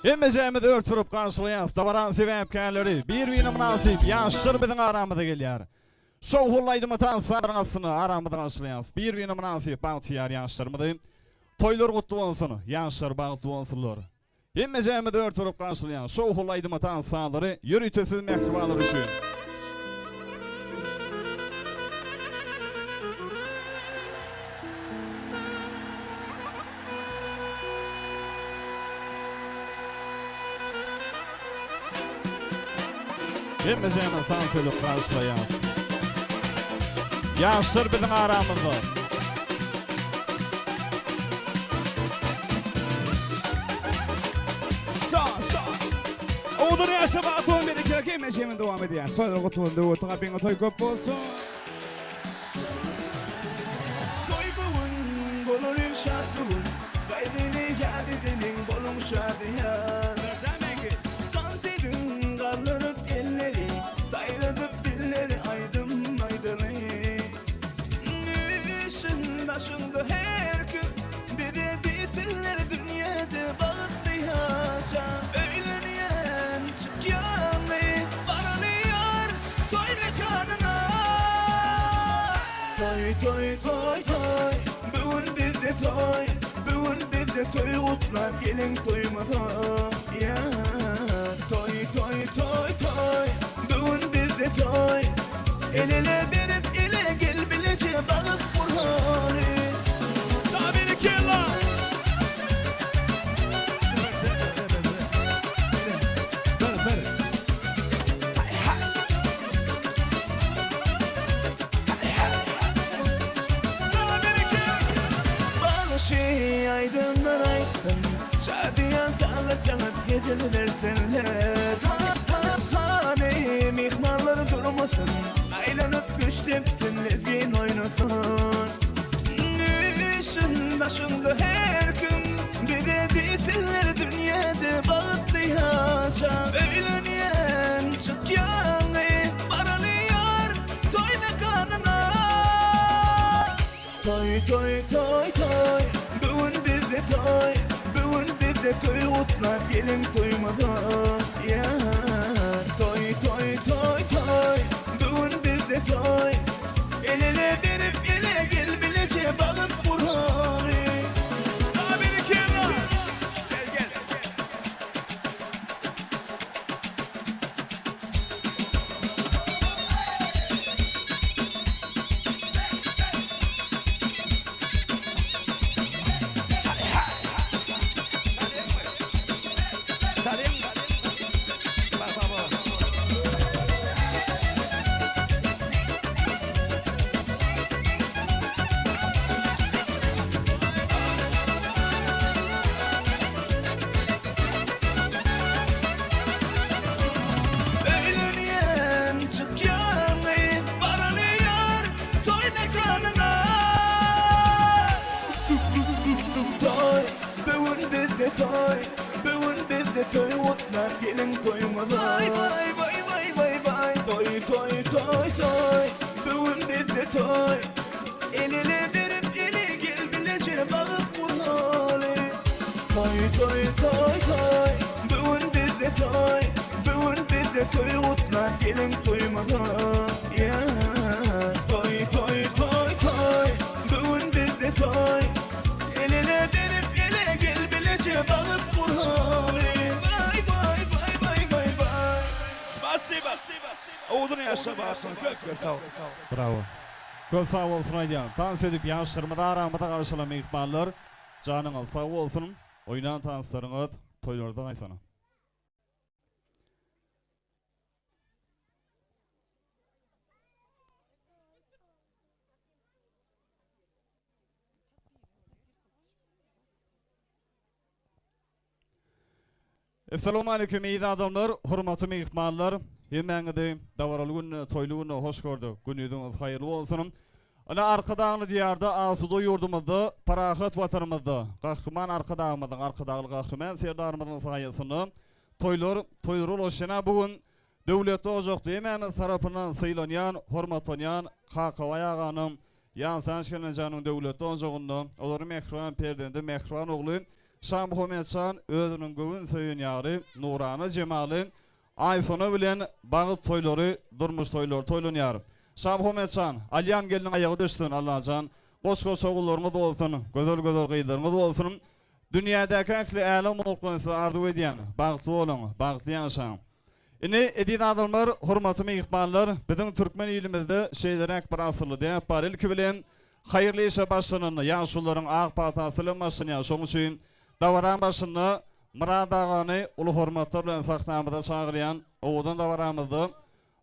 Hemmejämiz ör turup garşylaýas dabaranyň sebäpkärleri bir-birine mynasyp ýaşlar biziň aramyza gelýär. Şowhunly aýdyma tanslaryň astynda aramyzda garşylaýas bir-birine mynasyp bagtyýar ýaşlarymyzy. Toýlar gutly bolsun, ýaşlar bagtly bolsunlar. Hemmejämiz ör turup garşylaýan şowhunly aýdyma tans sazlary ýörite siz mähribanlar üçin. Hemmejämiz tans edip garşylaýas. Ýaşlar biziň aramyzda. Sağ sağ. Owadan ýaşa bagt we bereketli hemmejämiz dowam edýär. Toýlar gutly bolsun, döwletli gapyňa toý köp bolsun. Toý bu gün, bolar il şat bu gün, Gaýgyny ýat edeliň, boluň şadyýan. Tans ediň, galdyryp elleri, Saýradyp dilleri aýdym aýdaly. Düşün daşyňda her kim, Bize diýsinler dünýede bagtly ýaşa. Öýlenýän, çykýan gyz, baraly ýar, Toý mekanyna. Toý toý toý toý bu gün bizde toý bu gün bizde toý gutlap geliň toýumyza ýa toý toý toý toý bu gün bizde toý el ele berip ele gel bileje bagt guraly. Berekella. Bagşy aýdymlar aýtsyn, Şadyýan sazlar çalyp hezil bersinler. Hany myhmanlar durmasyn, Aýlanyp küşt depsin, lezgin oýnasyn. Düşün daşyňda her kim, Bize diýsinler dünýäde bagtly ýaşa. Öýlenýän, çykýan gyz, baraly ýar, toý mekanyna. Toý, toý, toý, toý, bu gün bizde toý, bu gün bizde toý gutlap geliň toýumyza, ýa. Toý, toý, toý, toý, bu gün bizde toý, el-ele berip ele gel bileje bagt guraly. Saňa berekella. Gel gel. toýumyza. Waý waý waý waý waý waý toý toý toý toý bu gün bizde toý. El ele berip ele gel bileje bagyp guraly. Toý toý toý toý bu gün bizde toý bu gün bizde toý gutlap geliň toýumyza. Ýa toý toý toý toý bu gün bizde toý. El-ele berip ele gel bileje bagyt guraly. Waý waý waý waý waý waý. Spasiba. Owadan ýaşa bagşyň köp köp sag bol. Brawo. Köp sag bolsun aýdýan. Tans edip ýaşlarymyzy aramyza garşylan myhmanlar janyňyz sag bolsun. Oýnan tanslaryňyz toýlarda gaýsana. Essalamu aleýkum eziz adamlar, hormatly myhmanlar. Hemmäňizi dabaraly günde, toýly günde hoş gördük. Günüňiz haýyrly bolsun. Ine Arkadagly diýarda, asuda ýurdumyzda, parahat Watanymyzda, Gahryman Arkadagymyzyň, Arkadagly Gahryman Serdarymyzyň saýasynda toýlar toýlara ulaşýan bu gün Döwletli ojakda hemmämiz tarapyndan sylanýan, hormatlanýan Kakabaý aganyň, Ýansaç gelnejäniň döwletli ojagynda olaryň mähriban perzendi, mähriban ogly Şamuhammet jan özüniň göwün söýen ýary Nurana jemaly Aýsona bilen bagt toýlary, durmuş toýlary toýlanýar. Şamuhammet jan, alýan gelniň aýagy düşsün, Allajan, goç-goç ogullaryňyz bolsun, gözel-gözel gyzlaryňyz bolsun. Dünýädäki ähli älem bolukdan size arzuw edýän, bagtly boluň, bagtly ýaşaň. Indi, eziz adamlar, hormatly myhmanlar, biziň türkmen ilimizde şeýleräk bir asylly däp bar, ilki bilen, haýyrly işe başlananda ýaşulularyň ak patasy bilen başlanýar, şonuň üçin dabaraň başynda Myrat agany uly hormatlar bilen sahnamyza çagyrýan, owadan dabaramyzda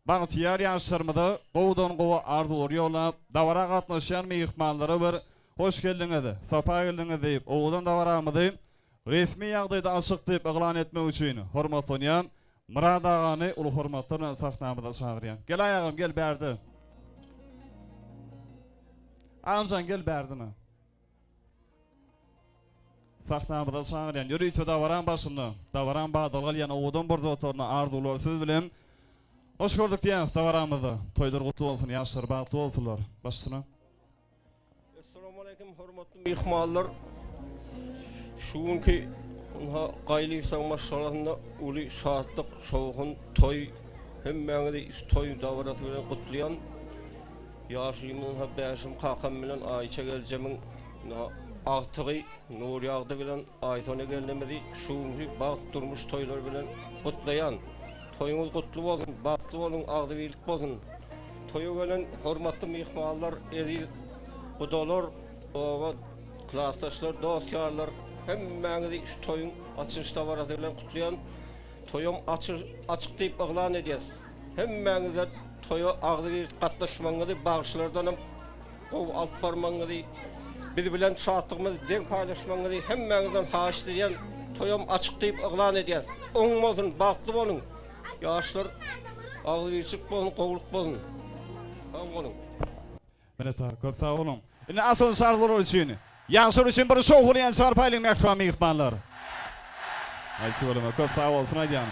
bagtyýar ýaşlarymyza gowudan-gowy arzuwlary ýollap, dabara gatnaşýan myhmanlara bir Hoş geldiňiz, sapa geldiňiz diýip, owadan dabaramyzy resmi ýagdaýda açyk diýip yglan etmek üçin hormatlanýan Myrat agany uly hormatlar bilen sahnamyza çagyrýan. Gel aýagam gel bärde. Agamjan gel bärdine. Sahnamyza çagyrýan ýörite dabaraň başynda, dabaraň badalga alýan owadan bir otaryna arzuwlar siz bilen Hoş gördük diýýäris dabaramyzda. Toýlar gutly bolsun, ýaşlar bagtly bolsunlar. Başyna. Essalamualeýkum hormatly myhmanlar. Şu günki ynha Gaýlyýewler maşgalasynda uly şatlyk, şowhun, toý. Hemmäňizi şu toý dabarasy bilen gutlaýan. Ýaşulymyz ynha Bäşim kakam bilen Aýça geljemiň ynha agtygy Nurýagdy bilen Aýsona gelnimizi şu günki bagt durmuş toýlary bilen gutlaýan. Toýuňyz gutly bolsun, bagtly boluň, agzybirlik bolsun. Toýa gelen hormatly myhmanlar, eziz gudalar, oba klasdaşlar, dost-ýarlar hemmäňizi şu toýuň açylyş dabarasy bilen gutlaýan. Toýam açyk diýip yglan edýäs. Hemmäňizden toýa agzybir gatnaşmagyňyzy, bagşylardanam gowy alyp barmagyňyzy, biz bilen şatlygymyzy deň paýlaşmagyňyzy hemmäňizden haýyşt edýän. Toýam açyk diýip yglan edýäs. Oň bolsun, bagtly boluň. Ýaşlar agzybirçilik bolsun, gowulyk bolsun. Sag boluň. Minnetdar, köp sag boluň. Indi asylly şarlar üçin, ýaşlar üçin bir şowhunly çarpaýlyň mähriban myhmanlar. Aý tüweleme köp sag bolsun aýdýan.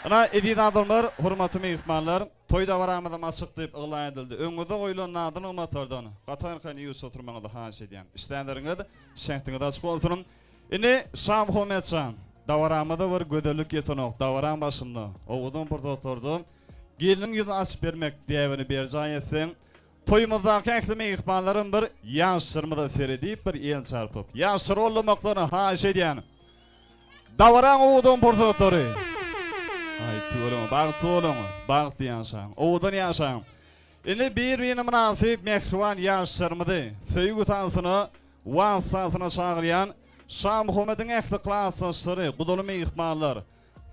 Ynha eziz adamlar, hormatly myhmanlar, toý dabaramyzam açyk diýip yglan edildi. Öňüňizde goýulan nazy-nygmatlardan gaty arkaýyn iýip oturmagyňyzy haýyş edýän. Işdäleriňiz, şähdiňiz açyk bolsun. Indi Şamuhammet jan, dabaramyza bir gözellik ýetenok, dabaraň başynda, owadan pursatlarda gelniň ýüzüni açyp bermek däbini berjaý etseň, Toýumyzdaky ähli myhmanlaram bir ýaşlarymyza seredip bir el çarpyp, ýaşlary goldamaklaryny haýyş edýän. Dabaraň owadan pursatlary. Aý tüweleme bagtly boluň, bagtly ýaşaň, owadan ýaşaň. Indi bir-birine mynasyp mähriban ýaşlarymyzy söýgi tansyna, wals tansyna çagyrýan Şamuhammediň ähli klasdaşlary, gudaly myhmanlar,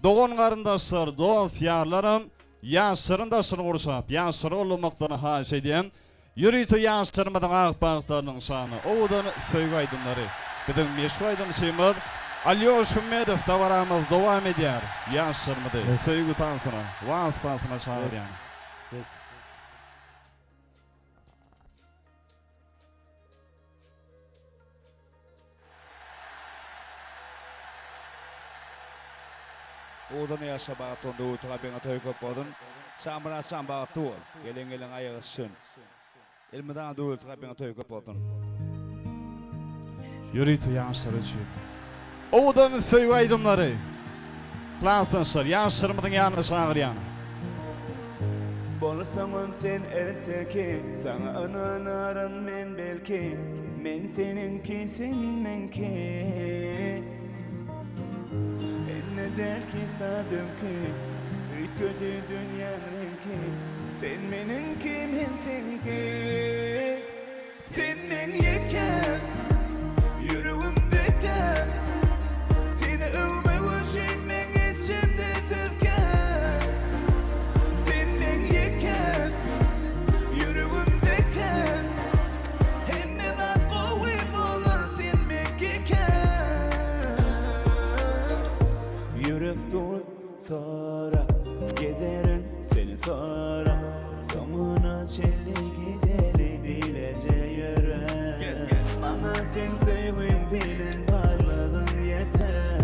Dogan-garyndaşlar, dost-ýarlaram ýaşlaryň daşyny gurşap, ýaşlary goldamaklaryny haýyş edýän. Ýörite ýaşlarymyzyň ak bagtlarynyň şany, owadan söýgi aýdymlary. Biziň meşhur aýdymçymyz Alýoş Hümmedow dabaramyz dowam edýär. Ýaşlarymyzy söýgi tansyna, wals tansyna çagyrýan. Owadan ýaşa bagtly bol Döwlet Rabbiňe toý köp bolsun. Şamyrat jan bagtly bol. Gelen gelen aýagy düşsün. Elmydama Döwlet Rabbiňe toý köp bolsun. Ýörite ýaşlar üçin. Owadan söýgi aýdymlary. Klasdaşlar, ýaşlarymyzyň ýanyna çagyrýan. Bolsaňam sen erteki, Saňa ynanaryn men belki, Men seniňki, sen meňki. Indi däl ki sadöňki, Üýtgedi dünýäň reňki, Sen meniňki, men seňki. Sen meň ýekäm, ýüregimdekäm, Seni öwmek üçin meň içimde söz kän. Sen meň ýekäm, ýüregimdekäm, Hemme zat gowy bolar sen meňkikäm. Ýürek dur sora, gezerin seni sora, Soňuna çenli gideli bileje ýöre. Maňa seň söýgüň bilen barlygyň ýeter.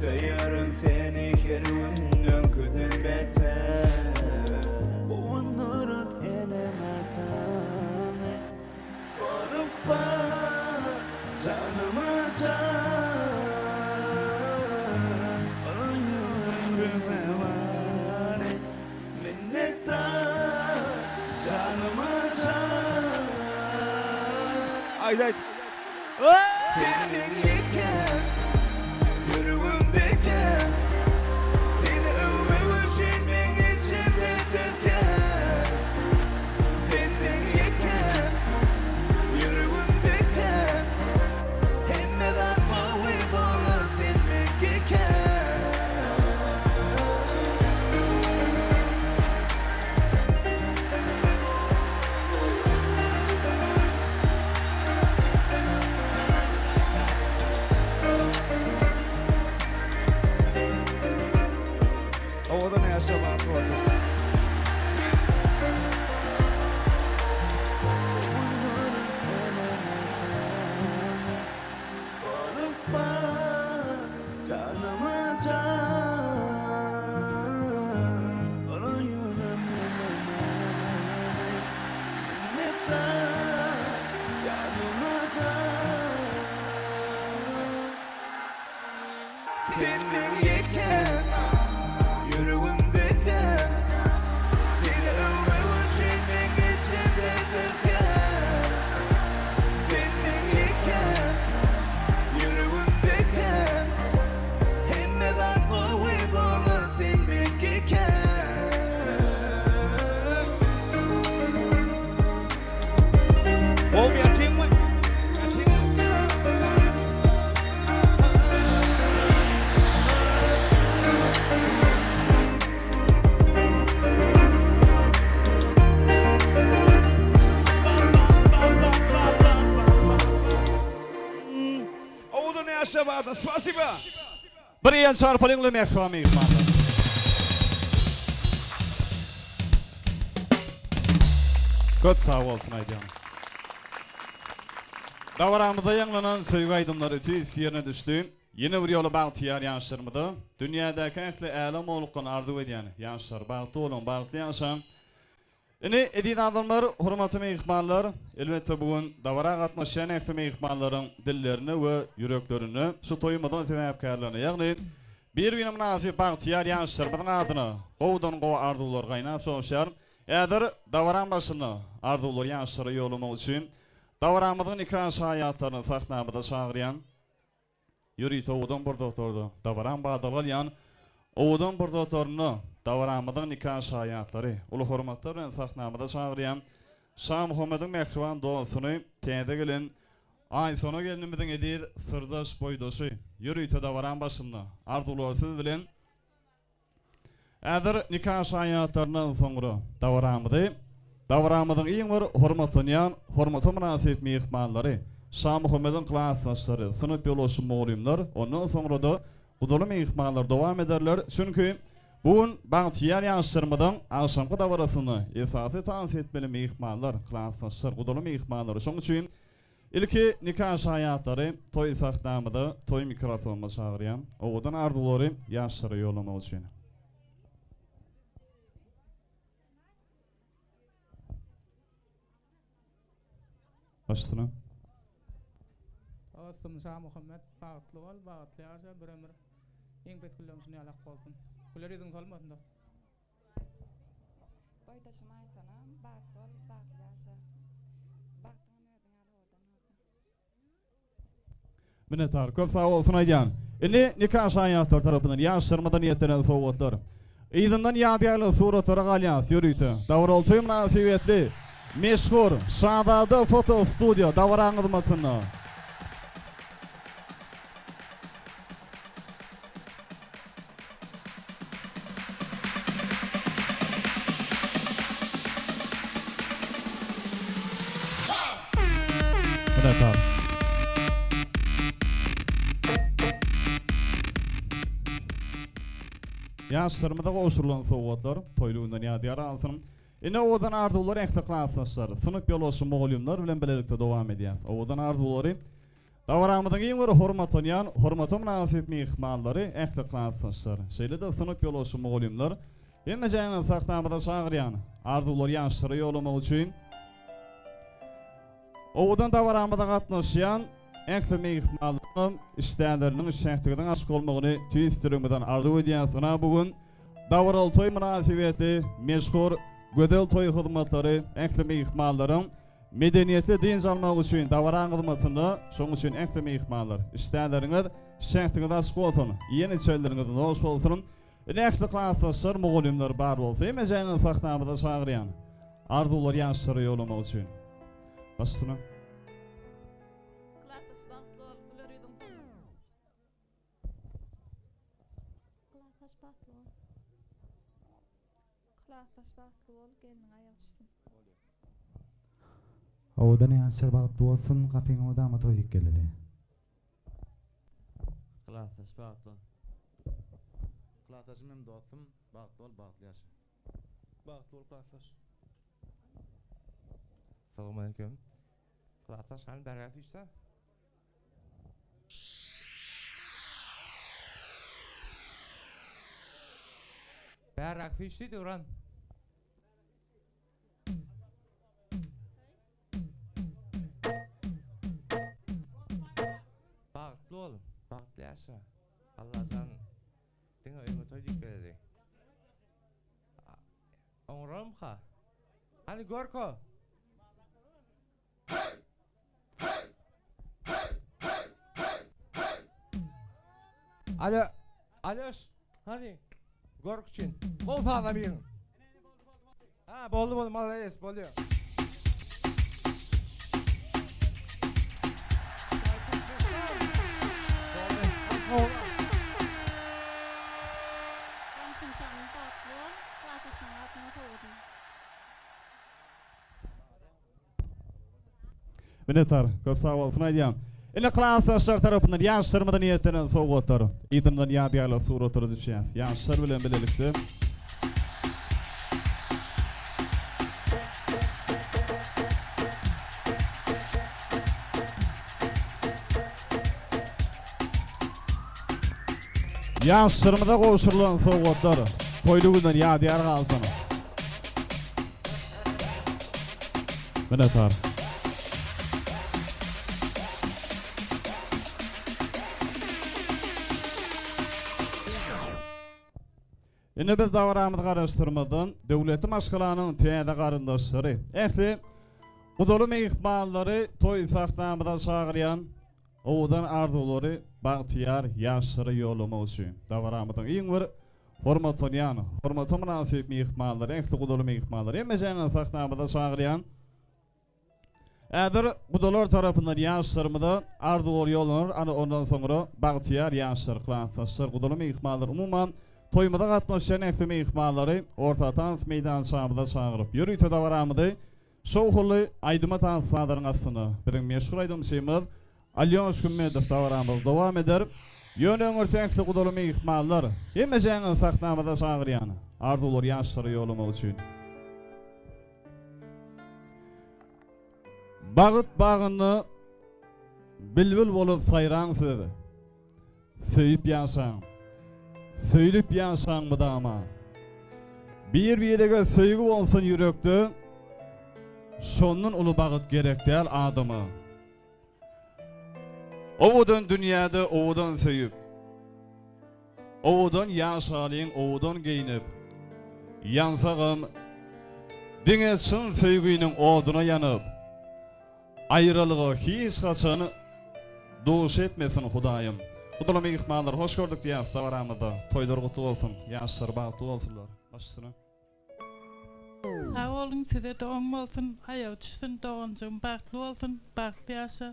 Söýerin seni her gün öňküden beter. Guwandyryp eneň-ataňy. Gorkma janyma jan. Ömrüme bar et. Minnetdar janyma jan. Aýt aýt. Sen meň ýekäm, ýüregimdekäm, Seni öwmek üçin meň içimde söz kän. Sen meň ýekäm, ýüregimdekäm, Hemme zat gowy bolar sen meňkikäm. Owadan ýaşa bagtly bolsun. Gorkma janyma jan Minnetdar janyma jan Sen meň ýekäm, ýüregimdekäm, Seni öwmek üçin meň içimde söz kän. Sen meň ýekäm, ýüregimdekäm, Hemme zat gowy bolar sen meňkikäm. Gowmy ýatyňmy? Ýatyňmy? Owadan ýaşa Spasiba. Bir el çarpalyňly mähriban myhmanlar. Köp sag bolsun aýdýan. Dabaramyzda ýaňlanan söýgi aýdymlary tüýs ýerine düşdi. Ýene bir ýola bagtyýar ýaşlarymyza dünýädäki ähli älem bolukdan arzuw edýän ýaşlar bagtly boluň bagtly ýaşaň. Ine, eziz adamlar, hormatly myhmanlar, elbetde bu gün dabara gatnaşýan ähli myhmanlaryň dillerinde we ýüreklerinde şu toýumyzyň sebäpkärlerine, ýagny bir-birine mynasyp bagtyýar ýaşlarymyzyň adyna gowudan-gowy arzuwlar gaýnap joşýar. Häzir dabaraň başynda arzuwlary ýaşlara ýollamak üçin dabaramyzyň nika şaýatlaryny sahnamyza çagyrýan. Ýörite owadan pursatlarda dabaraň badalga alýan owadan pursatlarynda dabaramyzyň nika şaýatlary uly hormatlar bilen sahnamyza çagyrýan Şamuhammediň mähriban dostuny täze gelen Aýsona gelnimiziň eziz syrdaş boýdaşy ýörite dabaraň başynda arzuwlary siz bilen Häzir nika şaýatlaryndan soňra dabaramyzy dabaramyzyň iň bir hormatlanýan, hormata mynasyp myhmanlary, Şamuhammediň klasdaşlary, synp ýolbaşçy mugallymlar, ondan soňra-da gudaly myhmanlar dowam ederler. Çünki bu gün bagtyýar ýaşlarymyzyň agşamky dabarasynda esasy tans etmeli myhmanlar, klasdaşlar, gudaly myhmanlar. Şonuň üçin. Ilki nika şaýatlary toý sahnamyza, toý mikrofonyma çagyrýan. Owadan arzuwlary ýaşlara ýollamak üçin. Başsyna. Dostum Şamuhammet bagtly bol, bagtly ýaşa, bir ömür iň pes günleriň şuny ýalak bolsun. Güler ýüzüň solmasyn dost. Boýdaşym aýtsana, bagtly bol, bagtly ýaşa. Bagtyňam özüň ýaly owadan bolsun. Minnetdar. Köp sag bolsun aýdýan. Indi nika şaýatlary tarapyndan ýaşlarymyza niýetlenen sowgatlar. Yzyndan ýadygärlik suratlara galýas ýörite. Dabaraly toý mynasybetli meşhur Şazada foto studiýa dabaraň hyzmatynda. Minnetdar. Ýaşlarymyza gowşurylan sowgatlar toýly günden ýadygär galsyn. Ine owadan arzuwlar ähli klasdaşlar, synp ýolbaşçy mugallymlar bilen bilelikde dowam edýäs. Owadan arzuwlary Dabaramyzyň iň bir hormatlanýan, hormata mynasyp myhmanlary ähli klasdaşlar, şeýle-de synp ýolbaşçy mugallymlar hemmejäňizi sahnamyza çagyrýan. Arzuwlary ýaşlara ýollamak üçin owadan dabaramyza gatnaşýan ähli myhmanlaryňam işdäleriniň, şähdiňiziň açyk bolmagyny tüýs ýüregimizden arzuw edýäs. Ynha bu gün dabaraly toý mynasybetli meşhur Gözel toý hyzmatlary ähli myhmanlaryň Medeniýetli dynç almak üçin dabaraň hyzmatynda, şonuň üçin ähli myhmanlar, işdäleriňiz, şähdiňiz açyk bolsun, iýen-içenleriňiz noş bolsun. Ine ähli klasdaşlar, mugallymlar bar bolsa hemmejäňizi sahnamyza çagyrýan. Arzuwlary ýaşlara ýollamak üçin. Baş üstüne. Klasdaş bagtly bol, güler ýüzüň solmasyn. Klasdaş bagtly bol. Klasdaş bagtly bol gelniň aýagy düşsün. Owadan ýaşlar bagtly bolsun gapyňa mydama toý diýip geleli. Klasdaş bagtly bol. Klasdaşym hem dostum bagtly bol bagtly ýaşa. Bagtly bol klasdaş. Salowmaleýkim. Klasdaş hany bärä süýşsä. Bärräk süýşdi Döwran. Bagtly bol, bagtly ýaşa. Allajan diňe öňe toý diýip geleli. Oňrarmyka? Hany görko. Alo, Alýoş, hany, görk üçin. Gol sazla birin. Ha, boldy, boldy, malades, bolýar. Goňşym şagyň bagtly bol, klasdaşlaryň adyna sowgadym. Minnetdar. Köp sag bolsun aýdýan. Ine klasdaşlar tarapyndan ýaşlarymyza niýetlenen sowgatlar. Yzyndan ýadygärlik suratlara düşýäs. Ýaşlar bilen bilelikde. Ýaşlarymyza gowşurylan sowgatlar toýly günden ýadygär galsyn. Minnetdar. Indi biz dabaramyzy garaşdyrmazdan, döwletli maşgalanyň täze garyndaşlary, ähli gudaly myhmanlary toý sahnamyza çagyrýan owadan arzuwlary bagtyýar ýaşlara ýollamak üçin dabaramyzyň iň bir Hormatlanýan, hormata mynasyp myhmanlar, ähli gudaly myhmanlar, hemmejäňizi sahnamyza çagyrýan. Häzir gudalar tarapyndan ýaşlarymyza arzuwlar ýollanar, ana ondan soňra bagtyýar ýaşlar, klasdaşlar, gudaly myhmanlar, umuman toýumyza gatnaşýan ähli myhmanlary orta tans meýdançamyza çagyryp, ýörite dabaramyzy Şowhunly aýdyma tans sazaryň astynda biziň meşhur aýdymçymyz Alýoş Hümmedow dabaramyzy dowam eder. Ýöne öňürti ähli gudaly myhmanlar, hemmejäňizi sahnamyza çagyrýan, arzuwlary ýaşlara ýollamak üçin. Bagt bagynda. Bilbil bolup saýraň siz. Söýüp ýaşaň. Söýlüp ýaşaň mydama. Bir-birege söýgi bolsun ýürekde, Şondan uly bagyt gerek däl adama. Owadan dünýäde owadan söýüp, Owadan ýaşalyň owadan geýnip, Ýansagam diňe çyn söýginiň oduna ýanyp, Aýralyga hiç haçan duş etmesin Hudaýym. Gudaly myhmanlar hoş gördük diýýäs dabaramyzda. Toýlar gutly bolsun, ýaşlar bagtly bolsunlar. Baş üstüne. Sag boluň sizede oň bolsun aýagy düşsün doganjygym bagtly bolsun bagtly ýaşa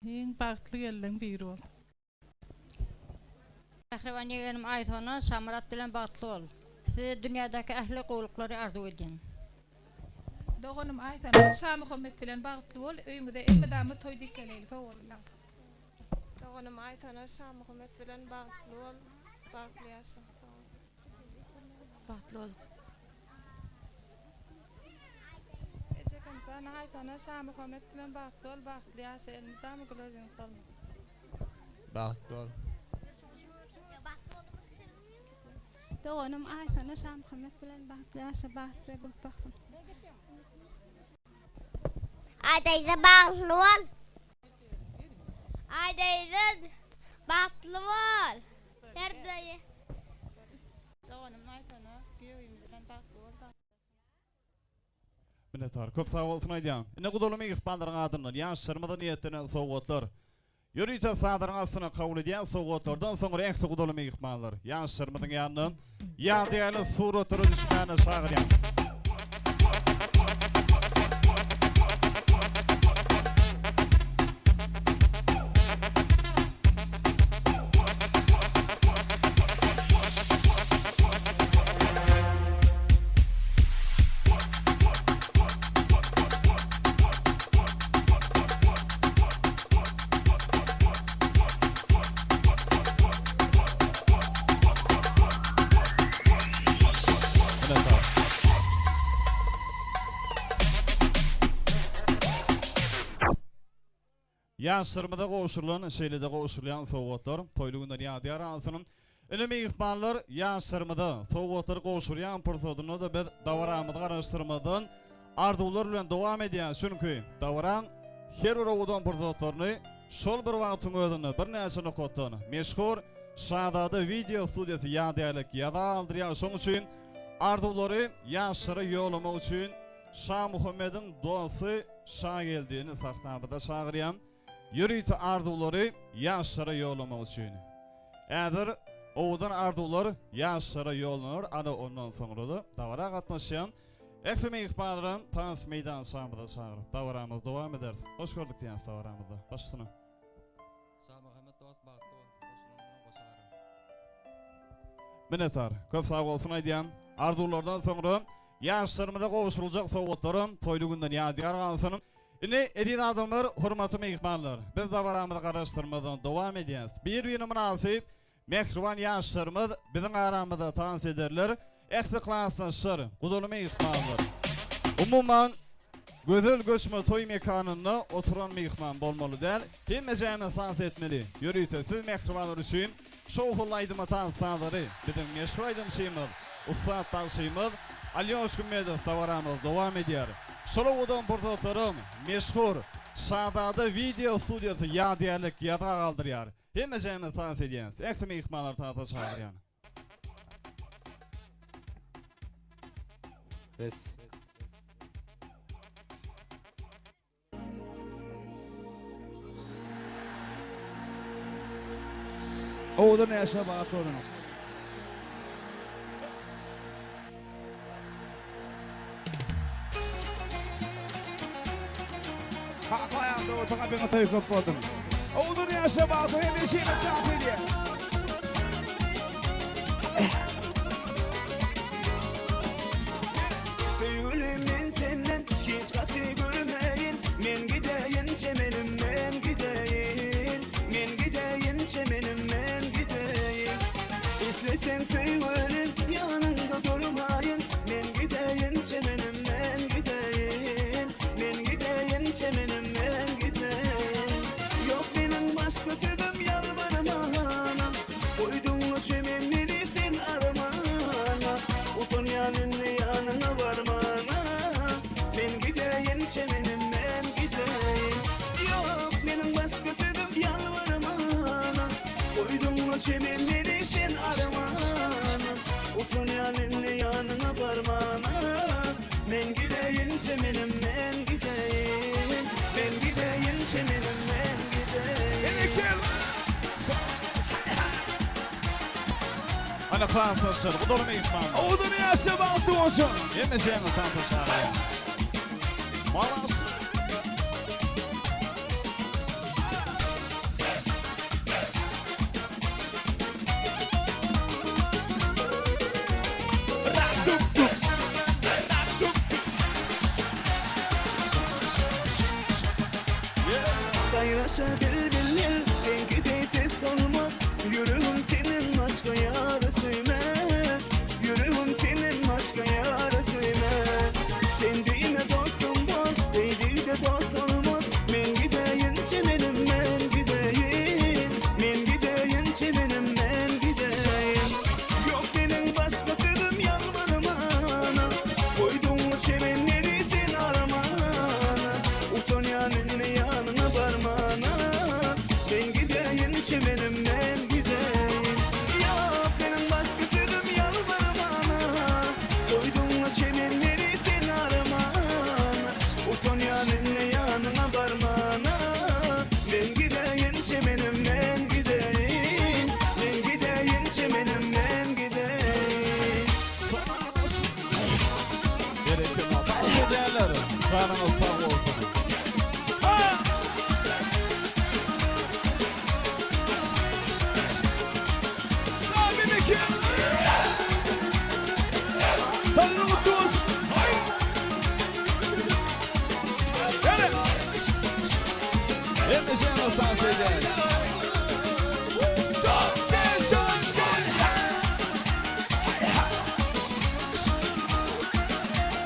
iň bagtly gelleň biri bol. Mähriban ýegenim Aýsona Şamyrat bilen bagtly bol. Size dünýädäki ähli gowulyklary arzuw edýän. Doganym Aýsona Şamuhammet bilen bagtly bol öýüňize elmydama toý dik geleýli sag boluň. Doganym Aýsona Şamuhammet bilen bagtly bol bagtly ýaşa sag bol. Bagtly bol. Ejekem jan Aýsona Şamuhammet bilen bagtly bol bagtly ýaşa elmydama güler ýüzüň solmasyn. Bagtly bol. Doganym Aýsona Şamuhammet bilen bagtly ýaşa bagtly gülüp baksyn. Aý daýza bagtly bol. Aý daýza bagtly bol. Her daýy. Doganym Aýsona giýewim bilen bagtly bol bagtly ýaşa. Minnetdar. Köp sag bolsun aýdýan. Ine gudaly myhmanlaryň adyndan ýaşlarymyza niýetlenen sowgatlar. Ýörite sadaryň astyna kabul edýän sowgatlardan soňra ähli gudaly myhmanlar ýaşlarymyzyň ýanyna ýadygärlik suratlara düşmäne çagyrýan. Ýaşlarymyza gowşurylan, şeýle-de gowşurylýan sowgatlar toýly günden ýadygär galsyn. Ine myhmanlar ýaşlarymyza sowgatlary gowşurýan pursatynda-da biz dabaramyzy garaşdyrmazdan arzuwlar bilen dowam edýäris. Çünki dabaraň her bir owadan pursatlaryny şol bir wagtyň özünde birnäçe nokatdan meşhur Şazada wideo studiýasy ýadygärlik ýaza aldyrýar. Şonuň üçin arzuwlary ýaşlara ýollamak üçin Şamuhammediň dosty Şageldini sahnamyza çagyrýan. Ýörite arzuwlary ýaşlara ýollamak üçin. Häzir owadan arzuwlar ýaşlara ýollanar, ana ondan soňra-da dabara gatnaşýan ähli myhmanlaram tans meýdançamyza çagyryp, dabaramyzy dowam ederis. Hoş gördük diýýäris dabaramyzda. Baş üstüne. Şamuhammet dost bagtly bol, goşulanyndan goşa gara. Minnetdar. Köp sag bolsun aýdýan. Arzuwlardan soňra ýaşlarymyza gowşuryljak sowgatlaram toýly günden ýadygär galsyn. Indi eziz adamlar, hormatly myhmanlar, biz dabaramyzy garaşdyrmazdan dowam edýäs. Bir-birine mynasyp mähriban ýaşlarymyz biziň aramyzda tans ederler. Ähli klasdaşlar, gudaly myhmanlar. Umuman, gözel göçme toý mekanynda oturan myhman bolmaly däl. Hemmejämiz tans etmeli. Ýörite siz mähribanlar üçin Şowhunly aýdyma tans sazlary biziň meşhur aýdymçymyz, ussat bagşymyz Alýoş Gümmedow dabaramyz dowam edýär. Şol owadan pursatlaram meşhur Şazada wideo studiýasy ýadygärlik ýazga galdyrýar. Hemmejämiz tans edýäs. Ähli myhmanlary tansa çagyrýan. Bes. Owadan ýaşa bagat bolun. Kaka aýagynda bolsa gapyňa toý köp bolsun. Owadan ýaşa bagat hemişe tans edýär. Söýgülim men senden hiç gaty görmeýin Men gideýin çemenim men gideýin Men gideýin çemenim men gideýin Isleseň söýgülim ýanyňda durmaýyn Men gideýin çemenim men gideýin Men gideýin çemenim men gideýin. indi ýanyňa barmana. Men gideýin çemenim men gideýin Men gideýin çemenim men gideýin. Ana klasdaşlar, bu doly myhman. Owadan ýaşa bagtly bolsun. Hemme şeýle tansa çagyrýar. Malas. Saýraşar bilbiller, seňki deý ses olmaz, Ýüregim senden başga ýary söýmez, Ýüregim senden başga ýary söýmez. Sen diýme dostum bol, beýdide dost olmaz, Men gideýin çemenim men gideýin, Men gideýin çemenim men gideýin. Ýok meniň başga sözüm ýalbarmana, Goýduň çemenleri sen aramana, Utanýan indi ýanyňa barmana, Men gideýin çemenim men gideýin. Ýok meniň başga sözüm ýalbarmana, Goýduň çemenleri sen aramana, Utanýan indi ýanyňa barmana, Men gideýin çemenim men gideýin, Men gideýin çemenim men gideýin. Berekella. Dans edýänler, janyňyz sag bolsun. Hemmeşeňiz dans edýäs.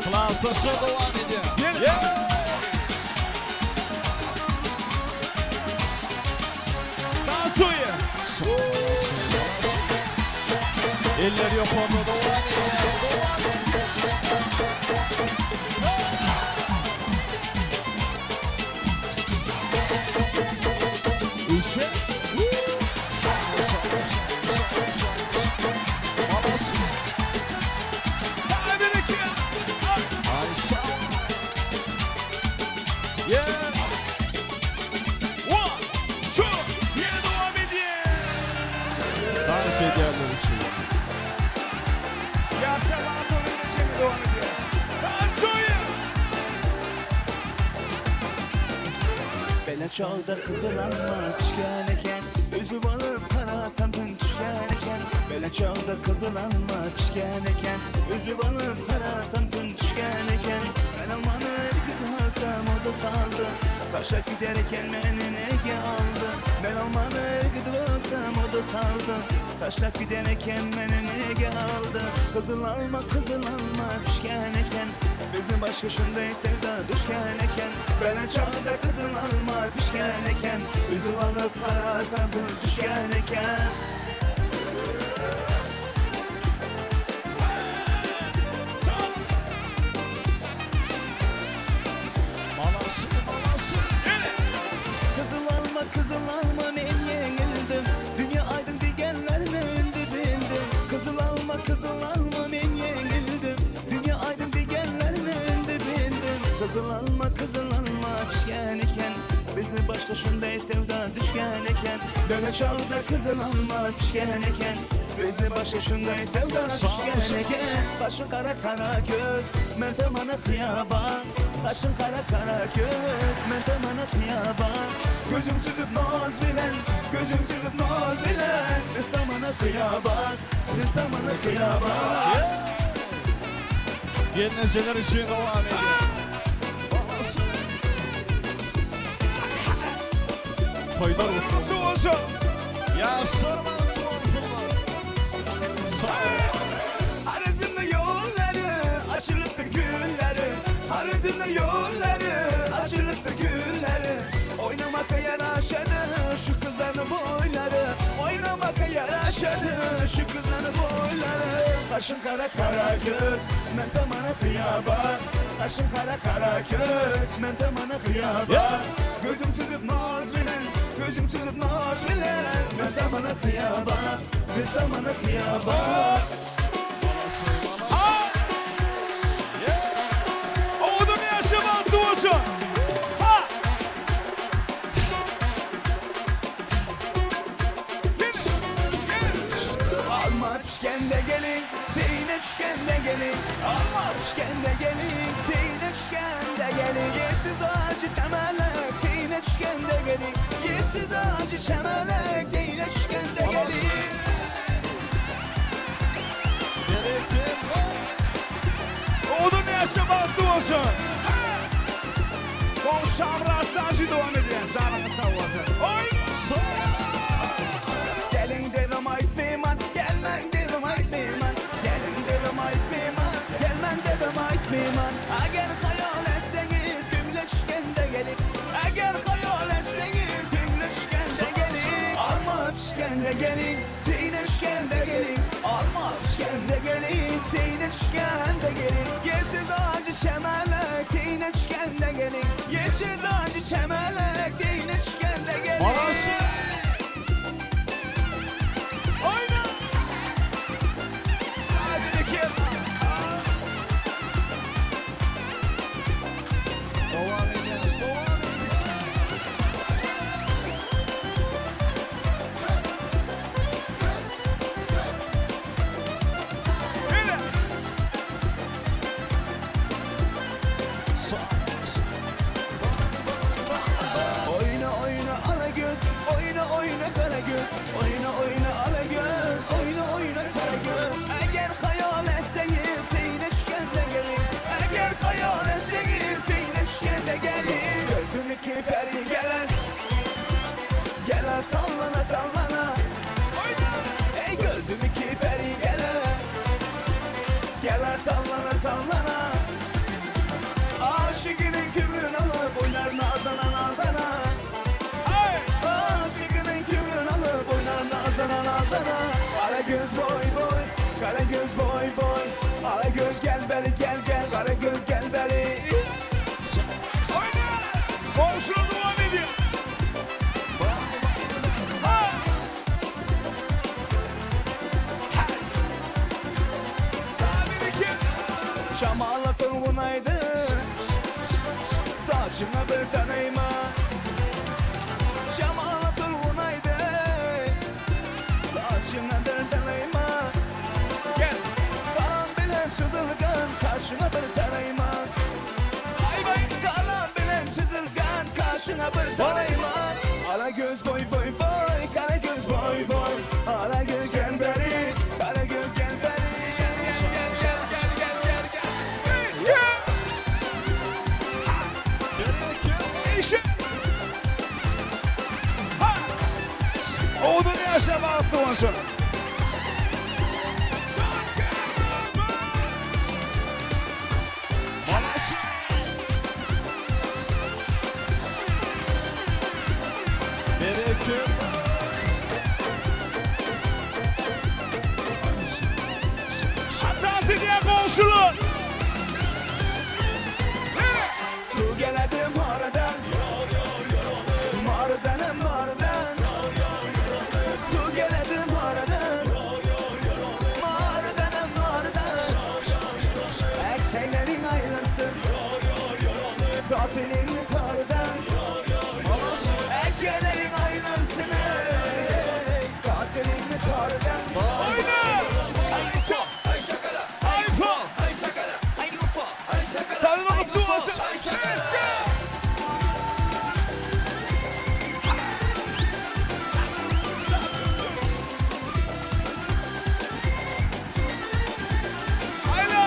Klaslaşa dowam edýär. Eller ýokarda dowam edýäs. Dowam. Dans edýärler üçin. Bele çagda gyzyl alma pişgen eken, Üzüp alyp garasam tün düşgen eken. Bele çagda gyzyl alma pişgen eken, Üzüp alyp garasam tün düşgen eken. Men almany irkip alsam o-da saldy, Taşlap gider eken meni nege aldy. Men almany irkip alsam o-da saldy, Taşlap gider eken meni nege aldy. Gyzyl alma, gyzyl alma pişgen eken, Bizden başga şunday sevda düşgen eken. Bele çagda gyzyl alma pişgen eken, Üzüp alyp garasam tün düşgen eken. Gyzyl alma, gyzyl alma men ýeňildim, Dünýä aýdyň diýgenlerine indi bildim. Gyzyl alma, gyzyl alma men ýeňildim, Dünýä aýdyň diýgenlerine indi bildim. Gyzyl alma, gyzyl alma pişgen eken, Bizni başga şunday sevda düşgen eken. Bele çagda gyzyl alma pişgen eken, Bizni başga şunday sevda düşgen eken. Gaşyň gara kara göz, men tamana hyýaban, Gaşyň gara kara göz, men tamana hyýaban. Gözüň süzüp naz bilen, gözüň süzüp naz bilen, Biz tamana hyýaban, biz tamana hyýaban. Gelnejeler üçin dowam edýäris. Toýlar gutly bolsun. Ýaşlar bagtly bolsunlar. Sag boluň. Harizmde ýollary, açylypdyr gülleri, Harizmde ýollary, açylypdyr gülleri. Oýnamaka ýaraşady şu gyzlaryň boýlary, Oýnamaka ýaraşady şu gyzlaryň boýlary. Gaşyň gara kara göz, men tamana hyýaban, Gaşyň gara kara göz, men tamana hyýaban. Gözüň süzüp naz bilen, gözüň süzüp naz bilen, Biz tamana hyýaban, biz tamana hyýaban. düşkende gelin Alma pişkende gelin Teýine düşkende gelin Ýesiz ajy çemelek Teýine düşkende gelin Ýesiz ajy çemelek Teýine düşkende gelin. Owadan ýaşa bagtly bolsun. Goňşy Şamyrat Saji dowam edýär. Janyňyz sag bolsun. Oýna! Gelin dedim aýtmaýman, gelmäň dedim aýtmaýman. Gelin dedim aýtmaýman, gelmäň dedim aýtmaýman. Eger haýal etseňiz, tüňle düşgende gelin. Eger haýal etseňiz, tüňle düşgende gelin. Alma pişgende gelin, teýine düşgende gelin. Alma pişgende gelin, teýine düşgende gelin. Ýesiz ajy çemelek, teýine düşgende gelin. Ýesiz ajy çemelek, teýine düşgende gelin. Oýna! Saýberi Dowam edýäris, dowam Oýna oýna ala göz, oýna oýna gara göz. Oýna oýna ala göz, oýna oýna gara göz. Eger haýal etseňiz, teýine düşgende gelin. Eger haýal etseňiz, teýine düşgende gelin. Gördüm iki peri gelen, gelen sallana sallana. Ey gördüm iki peri gelen, gelen sallana sallana. Aşıkının kübrün alıp oynar nazana nazana. Aşıkının kübrün alıp oynar nazana nazana. Kara göz boy boy, kara göz boy boy. Kara göz gel beri gel gel, kara göz gel beri. Oýna! Goňşular dowam edýär. Ha! Saýberi Şamala tolgunaydı, saçına bir tanayma. Şamala tolgunaydı, saçına bir tanayma. Gel. Kalan bilen çizilgen, kaşına bir tanayma. Kalan bilen çizilgen, kaşına bir tanayma. Ala göz boy boy boy, kara göz boy boy. Ala göz gel beri, kara göz gel beri. Gel gel gel gel gel. Gel. Işe. Ha! Owadan ýaşa bagtly bolsun. Bereket. Hatası diýen goňşular. Su geledi maradan, maradan maradan. Su geledi maradan, maradan maradan. Erkeklerin ayrılsın, tatilin tardan. Erkeklerin ayrılsın, ey, tatilin tardan. Oýna! Ayfo! Talyna gutly bolsun. Aýla!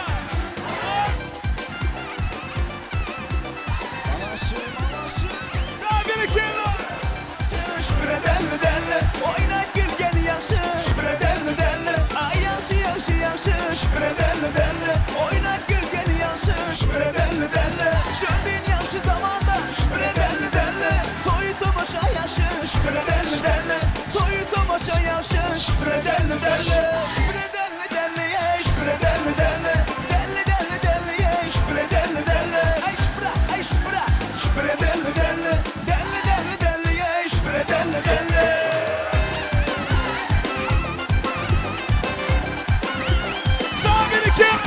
Saýberi Şüpre delli delli, oyna gül gel yaşı. Şüpre delli delli, ay yaşı yaşı yaşı. Şüpre delli delli, oyna gül gel yaşı. Şüpre delli delli, şöndün yaşı zamanda. Şüpre delli delli, toyu tomaşa yaşı. Şüpre delli delli, toyu tomaşa yaşı. Şüpre delli delli, şüpre delli delli, ey şüpre delli delli. Delli delli delli, ey şüpre delli delli. Ay şüpre, ay şüpre, şüpre delli delli. Delli delli delli, ey şüpre delli delli. Saýberi.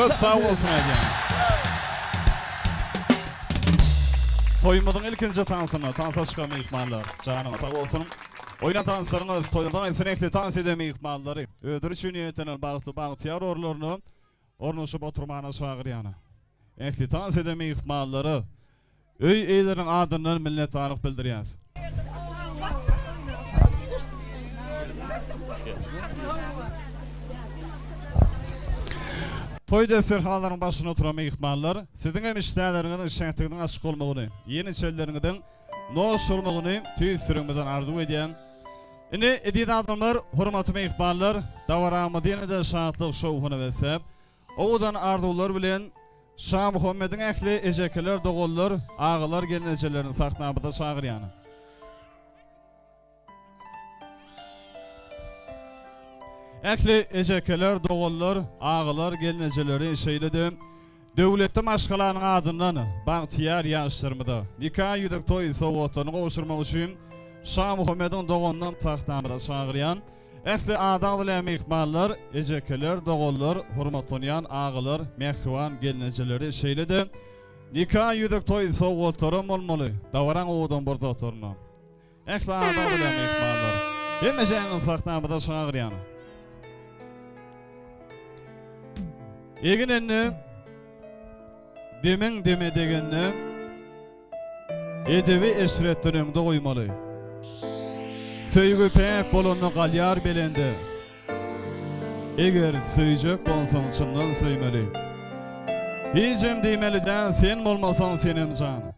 Köp sag bolsun aýdýan. Toýumyzyň ilkinji tansyna tansa çykan myhmanlar janyňyz sag bolsun. Oýnan tanslaryňyz toýumyzyň aýtsyn ähli tans eden myhmanlary özleri üçin niýetlenen bagtly bagtyýar orunlaryna ornaşyp oturmana çagyrýan. Ähli tans eden myhmanlara Öý eýeleriniň adyndan minnetdarlyk bildirýäs. Toý desterhanlaryň başynda oturan myhmanlar, siziň hem işdäleriňiziň şähdiňiziň açyk bolmagyny, iýen-içenleriňiziň noş bolmagyny tüýs ýüregimizden arzuw edýän. Indi, eziz adamlar, hormatly myhmanlar, dabaramyzy ýene-de şatlyk-şowhuna besläp, Owadan arzuwlar bilen Şamuhammediň ähli ejekeler, doganlar, agalar, gelnejelerini sahnamyza çagyrýan. Ähli ejekeler, doganlar, agalar, gelnejeleri şeýle-de döwletli maşgalanyň adyndan bagtyýar ýaşlarymyza nika ýüzük toý sowgatlaryny gowşurmak üçin Şamuhammediň doganynam sahnamyza çagyrýan. Ähli adag bilen myhmanlar, ejekeler, doganlar, hormatlanýan agalar, mähriban gelnejeleri, şeýle-de nika ýüzük toý sowgatlaram bolmaly dabaraň owadan pursatlarynda. Ähli adag bilen myhmanlar, hemmejäňizi sahnamyza çagyrýan. Egin indi demiň deme degende Edebi eşretden öňde goýmaly. Söýgi päk bolanda galýar belende. Eger söýjek bolsaň çyndan söýmeli. Hijem diýmeli däl sen bolmasaň senem jan.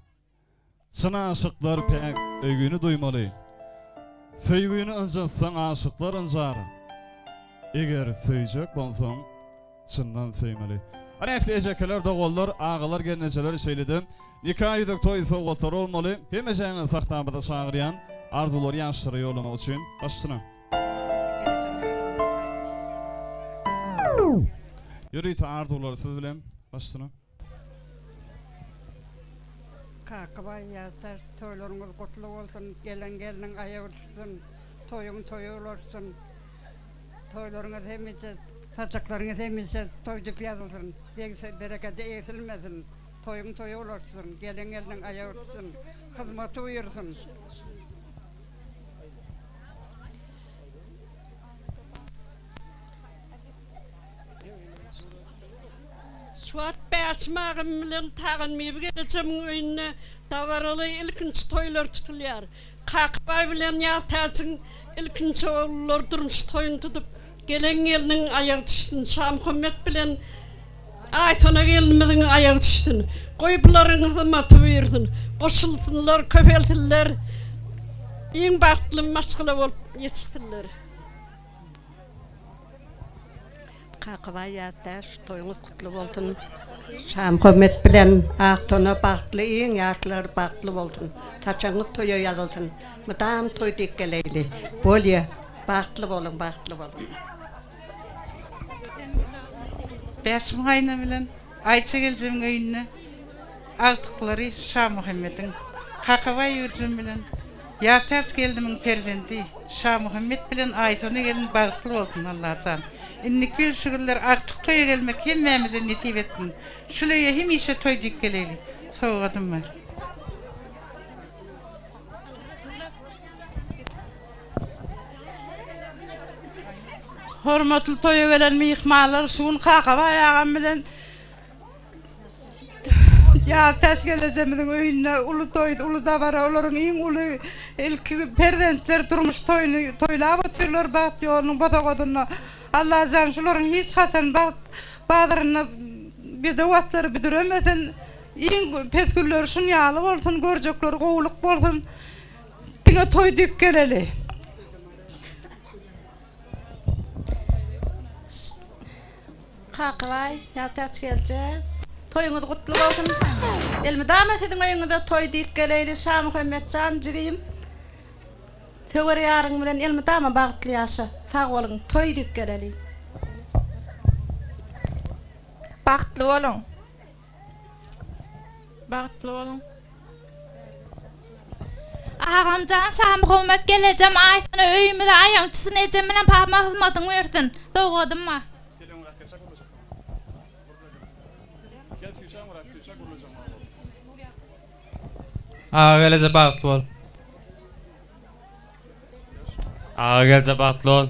Çyn aşyklar päk söýgini duýmaly. Söýgini ynjatsaň aşyklar ynjar. Eger söýjek bolsaň Çyndan söýmeli. Ana ähli ejekeler, doganlar, agalar, gelnejeler şeýle-de nika ýüzük toý sowgatlary bolmaly. Hemmejäňizi sahnamyza çagyrýan arzuwlary ýaşlara ýollamak üçin başyna. Ýörite arzuwlary siz bilen başyna. Kakabaý ýazdaş toýlaryňyz gutly bolsun gelen gelniň aýagy düşsün toýuň toýa ulaşsyn toýlaryňyz hemişe saçaklaryňyz hemişe toý diýip ýazylsyn degse berekedi egsilmesin toýuň toýa ulaşsyn gelen gelniň aýagy düşsün hyzmaty buýursyn. Şu wagt Bäşim agam bilen Taganbibi gelejemiň öýünde dabaraly ilkinji toýlar tutulýar. Kakabaý bilen Ýaztäjiň ilkinji ogullary durmuş toýuny tutup, gelen gelniň aýagy düşsün, Şamuhammet bilen Aýsona gelnimiziň aýagy düşsün. Goý bularyň hyzmaty buýursyn. Goşulsynlar, köpelsinler, iň bagtly maşgala bolup ýetişsinler. Kakabaý ýatdaş toýuňyz gutly bolsun Şamuhammet bilen Aktona bagtly iň ýaşlar bagtly bolsun saçagyňyz toýa ýazylsyn mydam toý diýip geleýli bolýa bagtly boluň bagtly boluň. Bäşim gaýna bilen Aýça geljegiň öýünde agtyklary Şamuhammediň, Kakabaý ýüwürjim bilen Ýatäç geldimiň perzendi Şamuhammet bilen Aýsona gelin bagtly bolsun Allajan indiki ýyl şu günler agtyk toýa gelmek hemmämize nesip etsin şul öýe hemişe toý diýip geleýli sowgadym bar. Hormatly toýa gelen myhmanlar şu gün Kakabaý agam bilen Ýaztäç gelejemiziň öýünde uly toý, uly dabara, olaryň iň uly ilki perzentleri durmuş toýuny toýlap otyrlar bagt ýolunyň bosagasynda. Allajan şularyň hiç haçan bagt bazarynda bedew atlary büdüremesin. Iň pes günleri şun ýaly bolsun, görjekleri gowulyk bolsun. Diňe toý diýip geleli. Kakabaý, Ýaltaç gelje, toýuňyz gutly bolsun. Elmydama siziň öýüňize toý diýip geleýli Şamuhammetjan jigim. Söwer ýaryň bilen elmydama bagtly ýaşa. Sag boluň, toý diýip geleli. Bagtly boluň. Bagtly boluň. Agamjan Şamuhammet gelejem aýsana öýümize aýagyň çysyny ejem bilen papma hyzmatyň bersin. Sowgadym bar. Agageleje bagtly bol. Agagelje bagtly bol.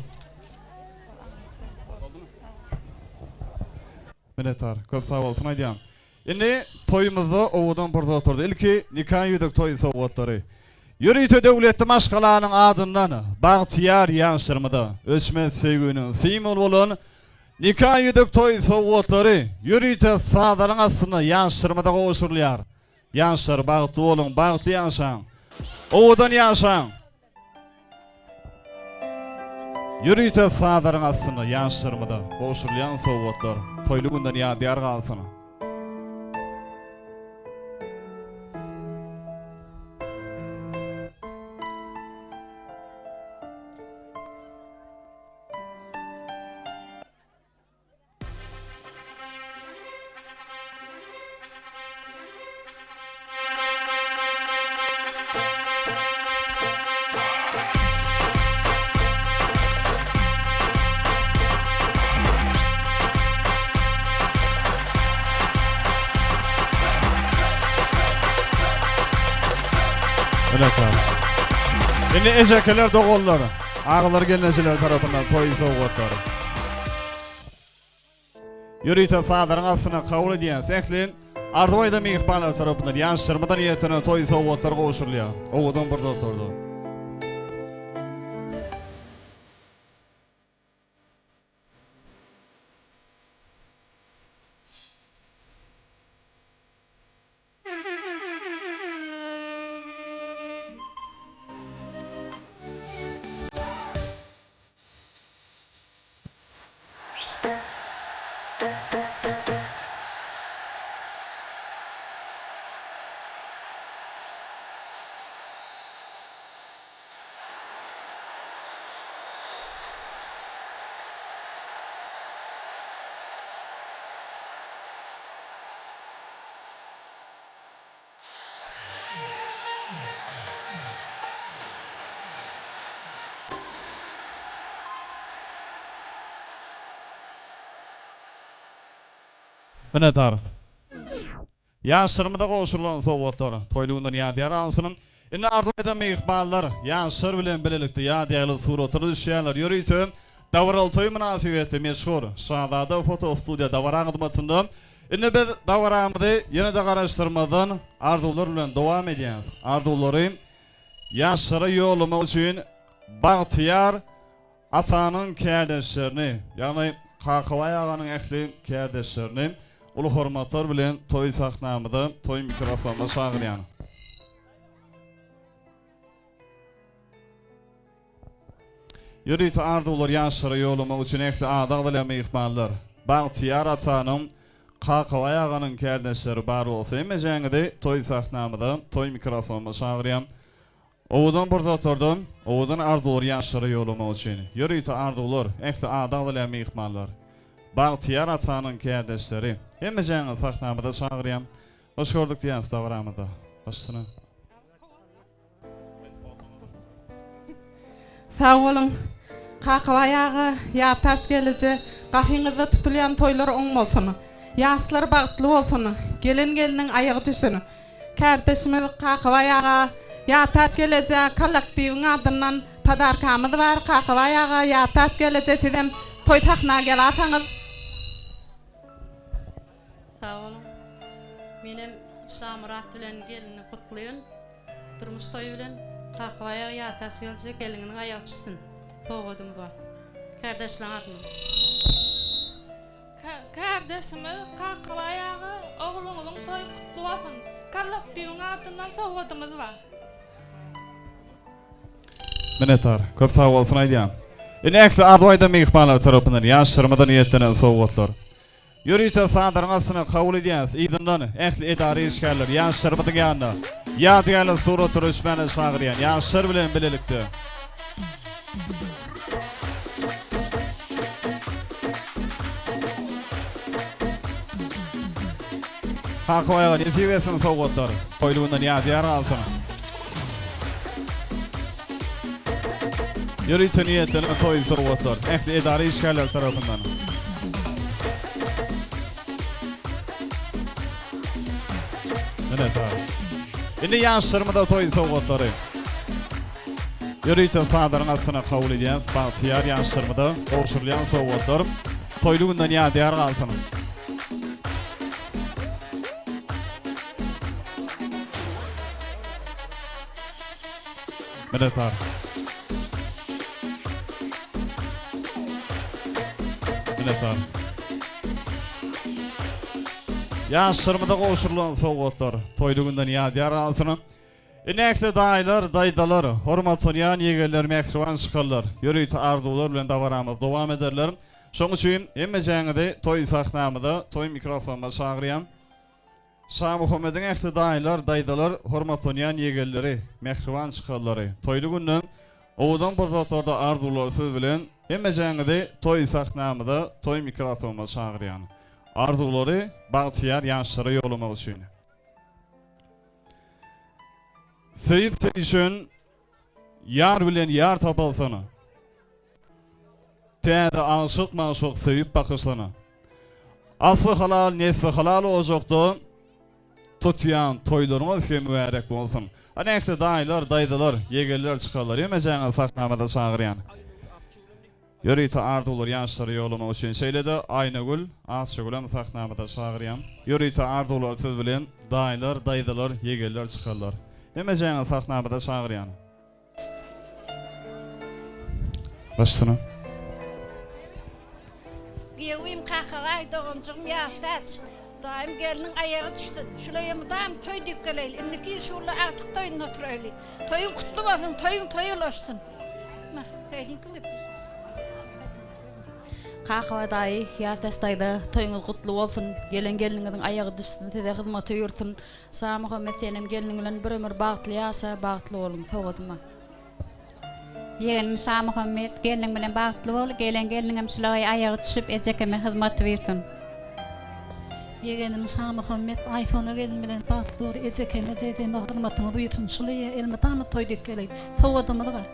Minnetdar. Köp sag bolsun aýdýan. Indi toýumyzda owadan pursatlarda ilki nika ýüzük toý sowgatlary. Ýörite döwletli maşgalanyň adyndan bagtyýar ýaşlarymyza öçmez söýginiň simwoly bolan nika ýüzük toý sowgatlary ýörite sazlaryň astynda ýaşlarymyza gowşurylýar. Ýaşlar bagtly boluň, bagtly ýaşaň. Owadan ýaşaň. Ýörite sazlaryň astynda ýaşlarymyza gowşurylýan sowgatlar toýly günden ýadygär galsyn. Indi ejekeler doganlar, agalar gelnejeler tarapyndan toý sowgatlary. Ýörite sazlaryň astyna kabul edýän ähli arzuw aýdan myhmanlar tarapyndan ýaşlarymyza niýetlenen toý sowgatlary gowşurylýar. Owadan bir dogtorda. Minnetdar. Ýaşlarymyza gowşurylan sowgatlar toýly günden ýadygär galsyn. Indi arzuw eden myhmanlar ýaşlar bilen bilelikde ýadygärlik suratlara düşýärler. Ýörite dabaraly toý mynasybetli meşhur Şazada foto studiýa dabara hyzmatynda. Indi biz dabaramyzy ýene-de garaşdyrmazdan arzuwlar bilen dowam edýäris. Arzuwlary ýaşlara ýollamak üçin bagtyýar Atanyň kärdeşlerini, ýagny Kakabaý aganyň ähli kärdeşlerini uly hormatlar bilen toý sahnamyza, toý mikrofonyna çagyrýan. Ýörite arzuwlar ýaşlara ýollamak üçin ähli ady agzalýan myhmanlar, Bagtyýar atanyň, Kakabaý aganyň kärdeşleri bar bolsa hemmejäňizi toý sahnamyza, toý mikrofonyna çagyrýan. Owadan pursatlardan owadan arzuwlar ýaşlara ýollamak üçin ýörite arzuwlar ähli ady agzalýan myhmanlar, Bagtyýar atanyň kärdeşleri hemmejäňizi sahnamyza çagyrýan. Hoş gördük diýýäs dabaramyzda. Başyna. Sag boluň. Kakabaý aga, Ýartaç gelneje, gapyňyzda tutulýan toýlar oň bolsun. Ýaşlar bagtly bolsun. Gelen gelniň aýagy düşsün. Kärdeşimiz Kakabaý aga, Ýartaç gelejä kollektiwiň adyndan podarkamyz bar. Kakabaý aga, Ýartaç geleje sizem toý sahna gelasaňyz. Sag boluň. Menem Şamyrat bilen gelnini gutlaýan. Durmuş toýy bilen Kakabaý aga Ýartaç gelje gelniňiziň aýagy çüsün. Sowgadymyz bar. Kärdeşleň adyndan. Kärdeşimiz Kakabaý aga ogluňyzyň toýy gutly bolsun. Kollektiwiň adyndan sowgadymyz bar. Minnetdar. Köp sag bolsun aýdýan. Ine ähli arzuw aýdan myhmanlar tarapyndan ýaşlarymyza niýetlenen sowgatlar. Ýörite sadyryň astyna kabul edýäris. Yzyndan ähli edara işgärler ýaşlarymyzyň ýanyna ýadygärlik suratlara düşmäne çagyrýan ýaşlar bilen bilelikde. Kakabaý aga nesip etsin sowgatlar. Toýly günden ýadygär galsyn. Ýörite niýetlenen toý sowgatlar ähli edara işgärleri tarapyndan. Minnetdar. Indi ýaşlarymyza toý sowgatlary. Ýörite sazlaryň astyna kabul edýäs. Bagtyýar ýaşlarymyza gowşurylýan sowgatlar toýly günden ýadygär galsyn. Minnetdar. Minnetdar. Ýaşlarymyza gowşurylan sowgatlar toýly günden ýadygär galsyn. Ine ähli daýylar, daýzalar, hormatlanýan ýegenler, mähriban çykarlar, ýörite arzuwlar bilen dabaramyzy dowam ederler. Şonuň üçin hemmejäňizi toý sahnamyza, toý mikrofonyna çagyrýan. Şamuhammediň ähli daýylar, daýzalar, hormatlanýan ýegenleri, mähriban çykarlary, toýly günden owadan pursatlarda arzuwlar siz bilen hemmejäňizi toý sahnamyza, toý mikrofonyna çagyrýan. Arzuwlary bagtyýar ýaşlara ýollamak üçin. Söýüp söýüşen ýar bilen ýar tapalsana. Täze aşyk-magşuk söýüp bakyşsana. Asly halal, nesli halal ojakda tutýan toýlaryňyz hem mübärek bolsun. Ana ähli daýylar, daýzalar, ýegenler, çykarlar hemmejaňyzy sahnamyza çagyrýan. Ýörite arzuwlar ýaşlara ýollamak üçin şeýle-de Aýnagül, Akjagülem sahnamyza çagyrýan. Ýörite arzuwlar siz bilen daýylar, daýzalar, ýegenler, çykarlar. Hemmejaňyzy sahnamyza çagyrýan. Başsyna. Giýewim Kakabaý doganjygym Ýaztäç. Daýym gelniň aýagy düşsün. Şuleýe mydam toý diýip geleýli. Indiki ýyl şuwla agtyk toýunda oturaýly. Toýuň kutly bolsun, toýuň toýa ulaşsyn. Kakabaý daýy, Ýaztäç daýza, toýuňyz gutly bolsun. Gelen gelniňiziň aýagy düşsün, size hyzmaty buýursyn. Şamuhammet senem gelniň bilen bir ömür bagtly ýaşa, bagtly boluň. Sowgadyma. Ýegenim Şamuhammet, gelniň bilen bagtly bol, gelen gelniňem şulagaý aýagy düşüp ejekeme hyzmaty buýrsyn. Ýegenim Şamuhammet, Aýsona gelin bilen bagtly bol, ejekeme, jedeme hyzmatyňyz buýrsyn, şuly elmydama toý dek geleý. Sowgadymyz bar.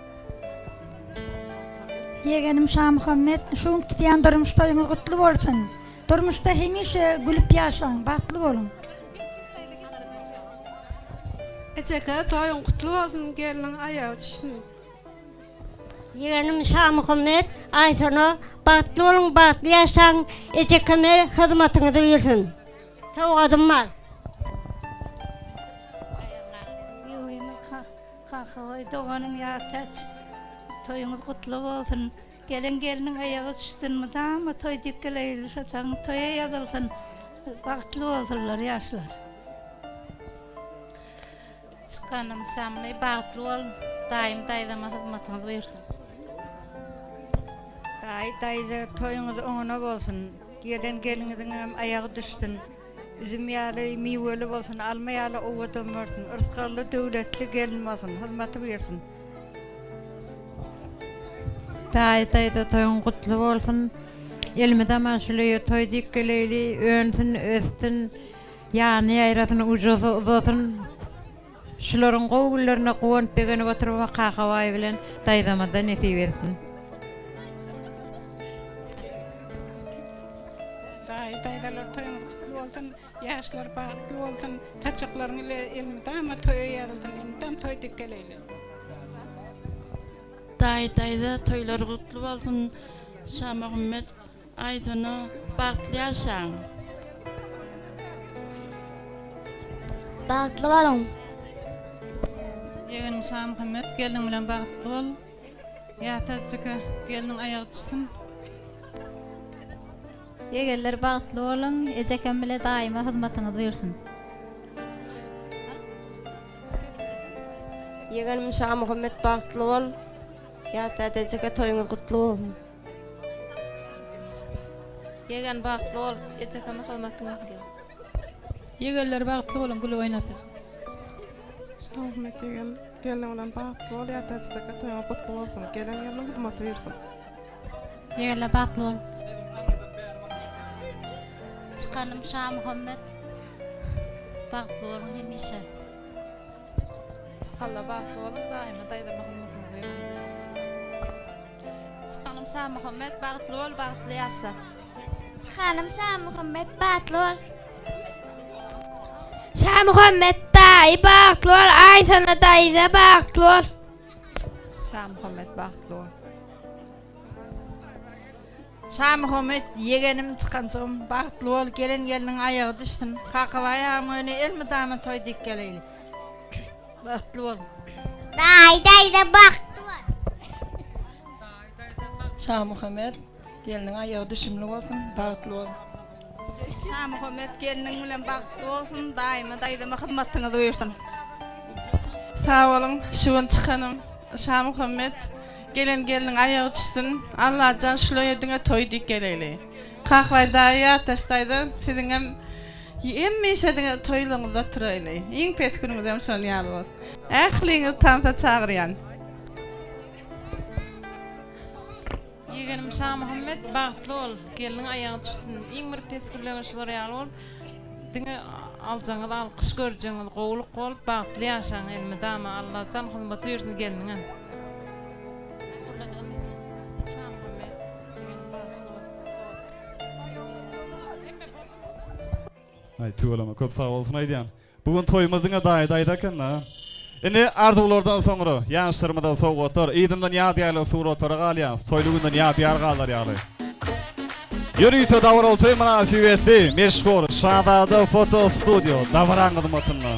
Ýegenim Şamuhammet, şu günki tutýan durmuş toýuňyz gutly bolsun! Durmuşda hemişe gülüp ýaşaň, bagtly boluň! Ejeke toýuň gutly bolsun gelniň aýagy düşsün. Ýegenim Şamuhammet, Aýsona, bagtly boluň bagtly ýaşaň ejekeme hyzmatyňyzy buýursyn. Sowgadym bar. Ýüwimiň Kakabaý doganym Ýartäç toýuňyz gutly bolsun. Gelen gelniň aýagy düşsün mydama toý dikgeleýli saçagyň toýa ýazylsyn bagtly bolsunlar ýaşlar. Çykanym Şammy bagtly bol daýym daýzama hyzmatyňyz buýursyn. Daýy daýza toýuňyz oňuna bolsun gelen gelniňiziňem aýagy düşsün üzüm ýaly miweli bolsun alma ýaly owadan bolsun yrsgally döwletli gelin bolsun hyzmaty buýursyn. Daýy daýza toýuň gutly bolsun. Elmydama şul öýe toý diýip geleýli, önsün, össün, ýany ýaýrasyn, ujasy uzasyn. Şularyň gowy günlerine guwanyp begenip oturma Kakabaý bilen daýzamada nesip etsin. Daýy daýzalar toýuňyz gutly bolsun. Ýaşlar bagtly bolsun, saçaklaryň ile elmydama toýa ýazylsyn, elmydam toý dik geleýli. Daýy daýza toýlary gutly bolsun Şamahmmet Aýsona bagtly ýaşaň. Bagtly boluň. Ýegenim Şamuhammet gelniň bilen bagtly bol. Ýatajyka gelniň aýagy düşsün. Ýegenler bagtly boluň ejekem bile daýyma hyzmatyňyz buýursyn. Ýegenim Şamuhammet bagtly bol. Ýa dädejeke toýuňyz gutly bolsun. Ýegen bagtly bol ejekeme hyzmatyň bolsun. Ýegenler bagtly boluň gülüp oýnap ýaşaň. Şamuhammet ýegen gelniň bilen bagtly bol ýa dädejeke toýuňyz gutly bolsun gelen gelniň hyzmaty buýursyn. Ýegenler bagtly boluň. Çykanym Şamuhammet bagtly boluň hemişe. Çykalla bagtly boluň daýyma daýzama hyzmatyňyz bolsun. Çykanym Şamuhammet bagtly bol bagtly ýaşa. Çykanym Şamuhammet bagtly bol. Şamuhammet da. Daýy bagtly bol Aýsona daýza bagtly bol. Şamuhammet bagtly bol. Şamuhammet ýegenim çykanjygym bagtly bol gelen gelniň aýagy düşsün Kakabaý agam öýüne elmydama toý diýip geleýli bagtly bol. Daýy daýza bagtly bol. Şamuhammet gelniň aýagy düşümli bolsun bagtly bol. Şamuhammet gelniň bilen bagtly bolsun daýyma daýzama hyzmatyňyz buýursyn. Sag boluň şu gün çykanym Şamuhammet gelen gelniň aýagy düşsün Allajan şul öýe diňe toý diýip geleýli. Kakbaý daýy Ataş daýza siziňem hemişe diňe toýlaryňyzda oturaýly iň pes günüňizem şon ýaly bolsun ähliňizi tansa çagyrýan. Ýegenim Şamuhammet bagtly bol, gelniň aýagy düşsün, iň bir pes gürleňiz şular ýaly bolup, diňe aljaňyz alkyş görjeňiz gowulyk bolup bagtly ýaşaň elmydama Allajan hyzmaty buýursyn gelniňe. Şamuhammet ýegenim bagtly bol. Aý tüweleme köp sag bolsun aýdýan. Bu gün toýumyz diňe daýy daýza eken-da. Indi arzuwlardan soňra ýaşlarymyza sowgatlar, yzyndan ýadygärlik suratlara galýas, toýly günden ýadygär galar ýaly. Ýörite dabaraly toý mynasybetli meşhur Şazada foto studio dabaraň hyzmatynda.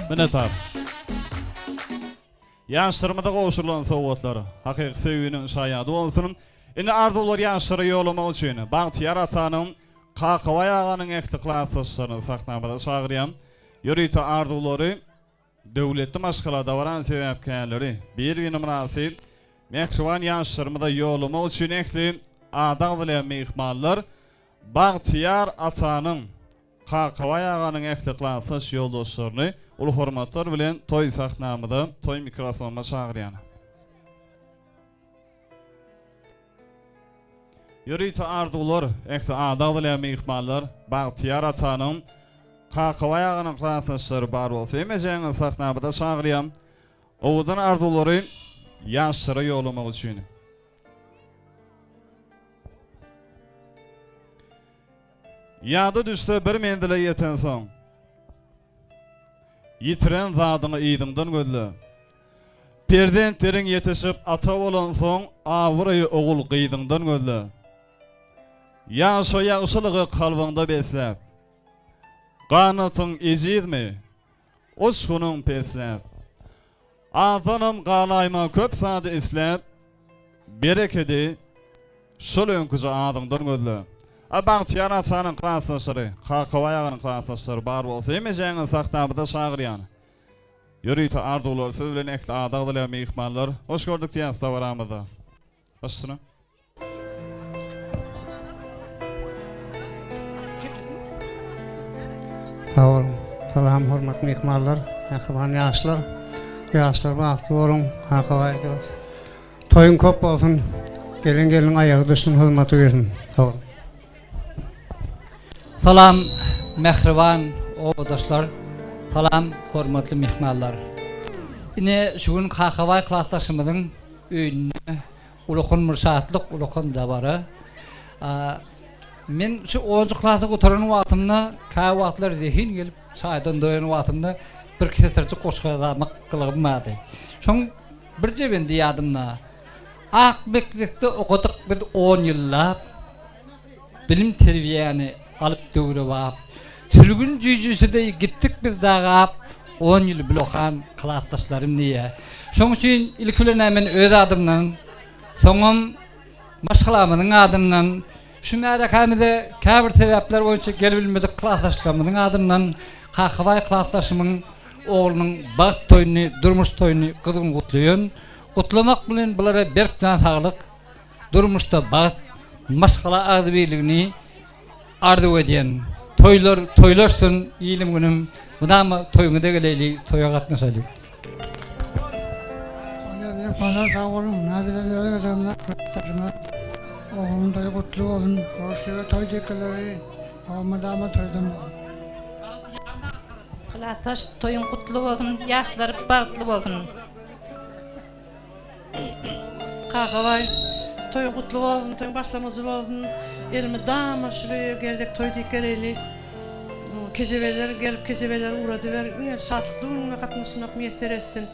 Minnetdar. Ýaşlarymyza gowşurylan sowgatlar hakyky söýginiň şaýady bolsun. Indi arzuwlary ýaşlara ýollamak üçin Bagtyýar atanyň, Kakabaý aganyň ähli klasdaşlaryny sahnamyza çagyrýan. Ýörite arzuwlary döwletli maşgala dabaran sebäpkärleri bir-birine mynasyp mähriban ýaşlarymyza ýollamak üçin ähli ady agzalýan myhmanlar Bagtyýar atanyň, Kakabaý aganyň ähli klasdaş ýoldaşlaryny uly hormatlar bilen toý sahnamyza, toý mikrofonyna çagyrýan. Ýörite arzuwlar, ähli ady agzalýan myhmanlar, Bagtyýar atanyň, Kakabaý aganyň klasdaşlary bar bolsa hemmejäňizi sahnamyza çagyrýan. Owadan arzuwlary ýaşlara ýollamak üçin. Ýada düşse bir menzile ýetensoň, Ýitiren zadyňy yzyňdan gözle. Perzentleriň ýetişip ata bolansoň, Abraýy ogul-gyzyňdan gözle. Ýaşa ýagşylygy kalbyňda besläp, Ganatyň ejizmi, Uçgunyň pesläp, Azdanam galaýma köp zady isläp, Berekedi şol öňküje azyňdan gözle. A Bagtyýar atanyň klasdaşlary, Kakabaý aganyň klasdaşlary bar bolsa hemmejäňizi sahnamyza çagyrýan. Ýörite arzuwlar siz bilen ähli ady agzalýan myhmanlar. Hoş gördük diýýäs dabaramyzda. Baş üstüne. Sag boluň. Salam hormatly myhmanlar, mähriban ýaşlar. Ýaşlar bagtly boluň. Kakabaý dost. Toýuň köp bolsun. Gelen gelniň aýagy düşsün, hyzmaty bersin. Sag boluň. Salam mähriban obadaşlar, salam hormatly myhmanlar. Ine şu gün Kakabaý klasdaşymyzyň öýünde. Ulakan bir şatlyk, ulakan dabara. Men şu onunjy klasy gutaran wagtymda käwagtlar zehin gelip çaýdan doýan wagtymda birki setirjik goşgy ýazarmak gylygym bardy. Şoň birje bendi ýadymda. Ak mekdepde okadyk biz on ýyllap, Bilim-terbiýäni alyp döwrebap. Sülgün jüýjüsi deý gitdik biz dagap, On ýyl bile okan klasdaşlarym diýýär. Şoň üçin ilki bilen-ä men öz adymdan, soňam maşgalamyzyň adyndan, şu märekämize käbir sebäpler boýunça gelibilmedik klasdaşlarymyzyň adyndan Kakabaý klasdaşymyň oglunyň bagt toýuny, durmuş toýuny gyzgyn gutlaýan. Gutlamak bilen bulara berk jan saglyk, durmuşda bagt, maşgala agzybirligini arzuw edýän. Toýlar toýlaşsyn ilim günüm mydama toýuňyza geleýli toýa gatnaşaly. Myhmanlar sag boluň näbile öz gezegimde klasdaşymyz oglunyň toýy gutly bolsun hoşluga toý dekeleri mydama toýdan bolsun. Klasdaş toýuň gutly bolsun ýaşlar bagtly bolsun. Kakabaý, toýuň gutly bolsun, toýuň başlangyjy bolsun. Elmydama şul öýe geljek toý diýip geleýli. Kejebeler gelip kejebeleri ugradyber. Ine şatlykly günüňe gatnaşmak miýesser etsin.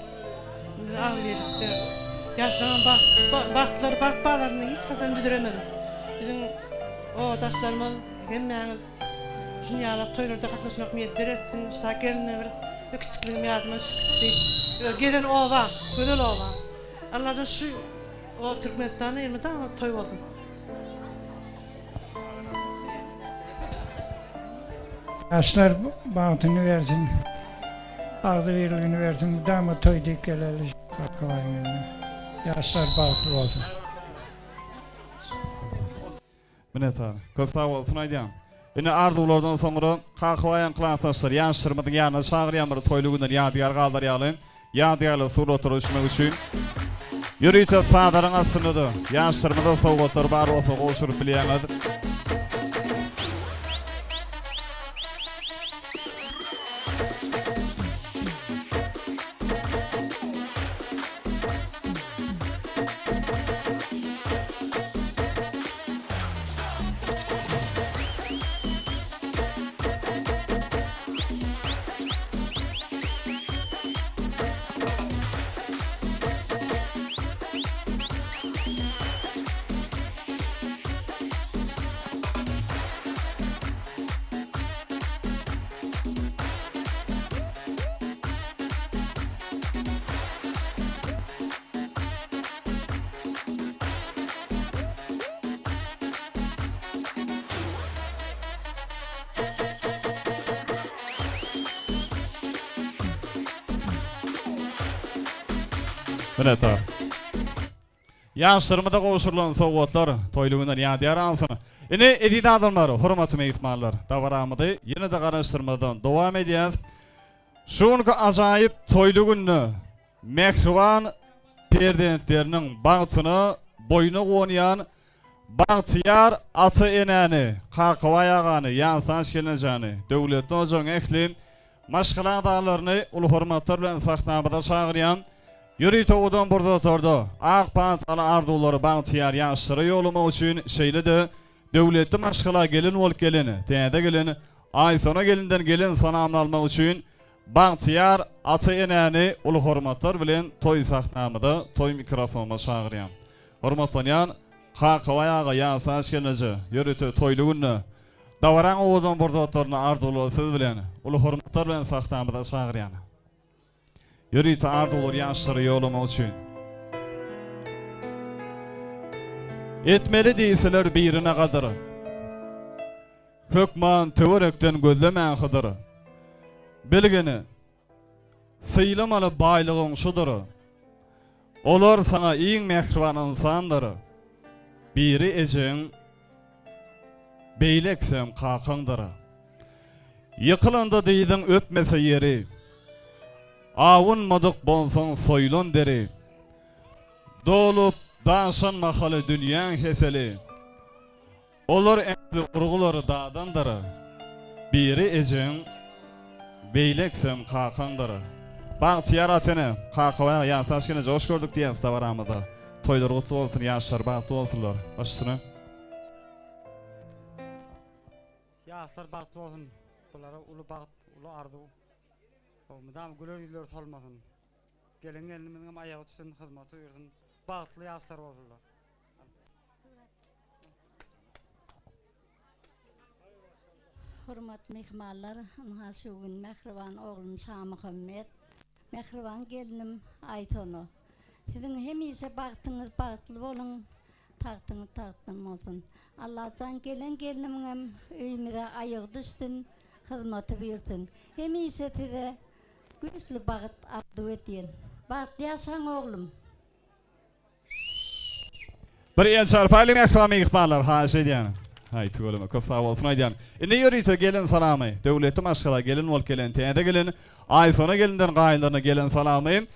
Biz agzybirlikde ýaşlaryň bagt bagtlary bagt bazaryny hiç haçan büdremesin. Biziň obadaşlarymyz hemmäňiz şuny ýalak toýlarda gatnaşmak miýesser etsin. Şa geline bir Bir kiçikligim ýadyma düşüp gitdi. Gezen oba, gözel oba. Allajan şu o Türkmenistanda elmydama toý bolsun. Ýaşlar bagtyny bersin, agzybirligini bersin, mydama toý diýip geleli Kakabaýyň eline. Ýaşlar bagtly bolsun. Minnetdar. Köp sag bolsun aýdýan. Ine arzuwlardan soňra Kakabaýam klasdaşlar ýaşlarymyzyň ýanyna çagyrýan bir toýly günden ýadygär galar ýaly ýadygärlik suratlara düşmek üçin ýörite sadaryň astynda-da ýaşlarymyza sowgatlar bar bolsa gowşuryp bilýäňiz. Minnetdar. Ýaşlarymyza gowşurylan sowgatlar toýly günden ýadygär alsyn. Ine, eziz adamlar, hormatly myhmanlar, dabaramyzy ýene-de garaşdyrmazdan dowam edýäs. Şu günki ajaýyp toýly günde mähriban perzentleriniň bagtyna boýuna guwanýan bagtyýar ata-enäni, Kakabaý agany, Ýansaç gelnejäni, Döwletli hojaň ähli maşgala agzalaryny uly hormatlar bilen sahnamyza çagyrýan, ýörite owadan burzatorda ak pataly arzuwlary bagtyýar ýaşlara ýollamak üçin şeýle-de döwletli maşgala gelin bolup gelen täze gelin Aýsona gelinden gelen salamyny almak üçin Bagtyýar ata-enäni uly hormatlar bilen toý sahnamyza, toý mikrofonyna çagyrýan. Hormatlanýan Kakabaý aga, Ýasaş gelneje, ýörite toýly günde dabaraň owadan pursatlaryny arzuwlary siz bilen uly hormatlar bilen sahnamyza çagyrýan. Ýörite arzuwlary ýaşlara ýollamak üçin. Etmeli diýseler birine gadyr. Hökman töwerekden gözlemäň Hydyr. Bilgin, sylamaly baýlygyň şudur. Olar saňa iň mähriban ynsandyr. Biri ejeň, beýlekisem kakaňdyr. Ýykylanda dyzyň öpmese ýeri. Awunmadyk bolsaň soýlan deri. Dolup daşan mahaly dünýäň heseli. Olar ähli urgulary dadandyr. Biri ejeň, beýleksem kakaňdyr. Bagtyýar ata-ene, Kakabaý aga, Ýasaş gelneje hoş gördük diýýäris dabaramyzda. Toýlar gutly bolsun, ýaşlar bagtly bolsunlar. Baş üstüne. Ýaşlar bagtly bolsun. Bulara uly bagt, uly arzuw. Mydama güler ýüzleri solmasyn. Gelen gelnimiziňem aýagy düşsün, hyzmaty buýursyn. Bagtly ýaşlar bolsunlar. Hormatly myhmanlar, ynha şu gün mähriban oglum Şamuhammet, mähriban gelnim Aýsona. Siziň hemişe bagtyňyz bagtly boluň, tagtyňyz tagtdan bolsun. Allajan gelen gelnimiňem öýümize aýagy düşsün, hyzmaty buýursyn. Hemişe size güýçli bagt arzuw edýän. Bagtly ýaşaň oglum. Bir el çarpaýlyň mähriban myhmanlar haýyş edýän. Haý tüweleme köp sag bolsun aýdýan. Indi ýörite gelin salamy. Döwletli maşgala gelin bolup gelen täze gelin Aýsona gelinden gaýynlaryna gelen salamy.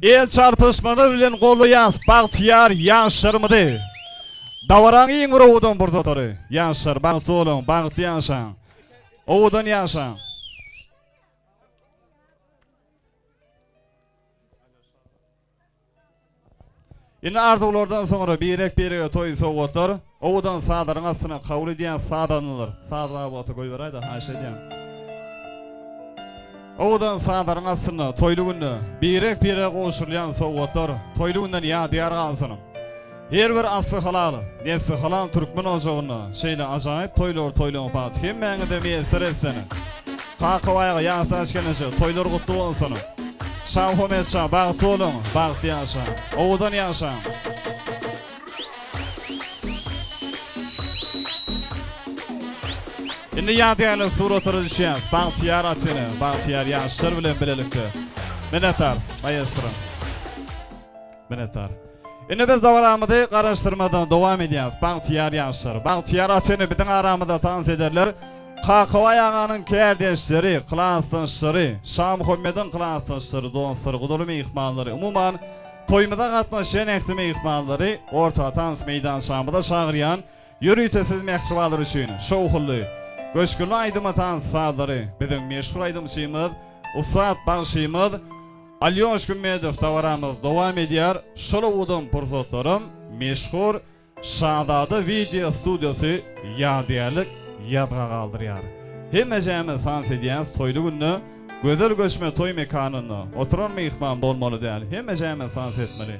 El çarpyşmalar bilen goldaýas bagtyýar ýaşlarymyzy. Dabaraň iň bir owadan pursatlary. Ýaşlar bagtly boluň, bagtly ýaşaň. Owadan ýaşaň. Indi arzuwlardan soňra birek-birege toý sowgatlar, owadan sazlaryň astyna kabul edýän sazandalar. Saz bar bolsa goýberäýdä, haýyş edýän. Owadan sazlaryň astynda toýly günde birek-birege gowşurylýan sowgatlar toýly günden ýadygär galsyn. Her bir asly halal, nesli halal türkmen ojagynda şeýle ajaýyp toýlar toýlamak bagty hemmäňize miýesser etsin. Kakabaý aga ýaşdaş gelneje toýlar gutly bolsun. Şamuhammet şa bagtly boluň, bagtly ýaşaň. Owadan ýaşaň. Indi ýadygärlik suratlara düşýäs. Bagtyýar ata-ene, bagtyýar ýaşlar bilen bilelikde. Minnetdar, maestro. Minnetdar. Indi biz dabaramyzy garaşdyrmadan dowam edýäris. Bagtyýar ýaşlar, bagtyýar ata-ene biziň aramyzda tans ederler. Kakabaý aganyň kärdeşleri, klasdaşlary, Şamuhammediň klasdaşlary, dostlary, gudaly myhmanlary, umuman, toýumyza gatnaşýan ähli myhmanlary orta tans meýdançamyza çagyrýan ýörite siz mähribanlar üçin şowhunly, göçgünli aýdyma tans sazlary biziň meşhur aýdymçymyz, ussat bagşymyz Alýoş Gümmedow dabaramyz dowam edýär. Şol owadan pursatlaram meşhur Şazada wideo studiýasy ýadygärlik ýazga galdyrýar. Hemmejämiz tans edýäs toýly günde Gözel göçme toý mekanynda oturan myhman bolmaly däl hemmejämiz tans etmeli.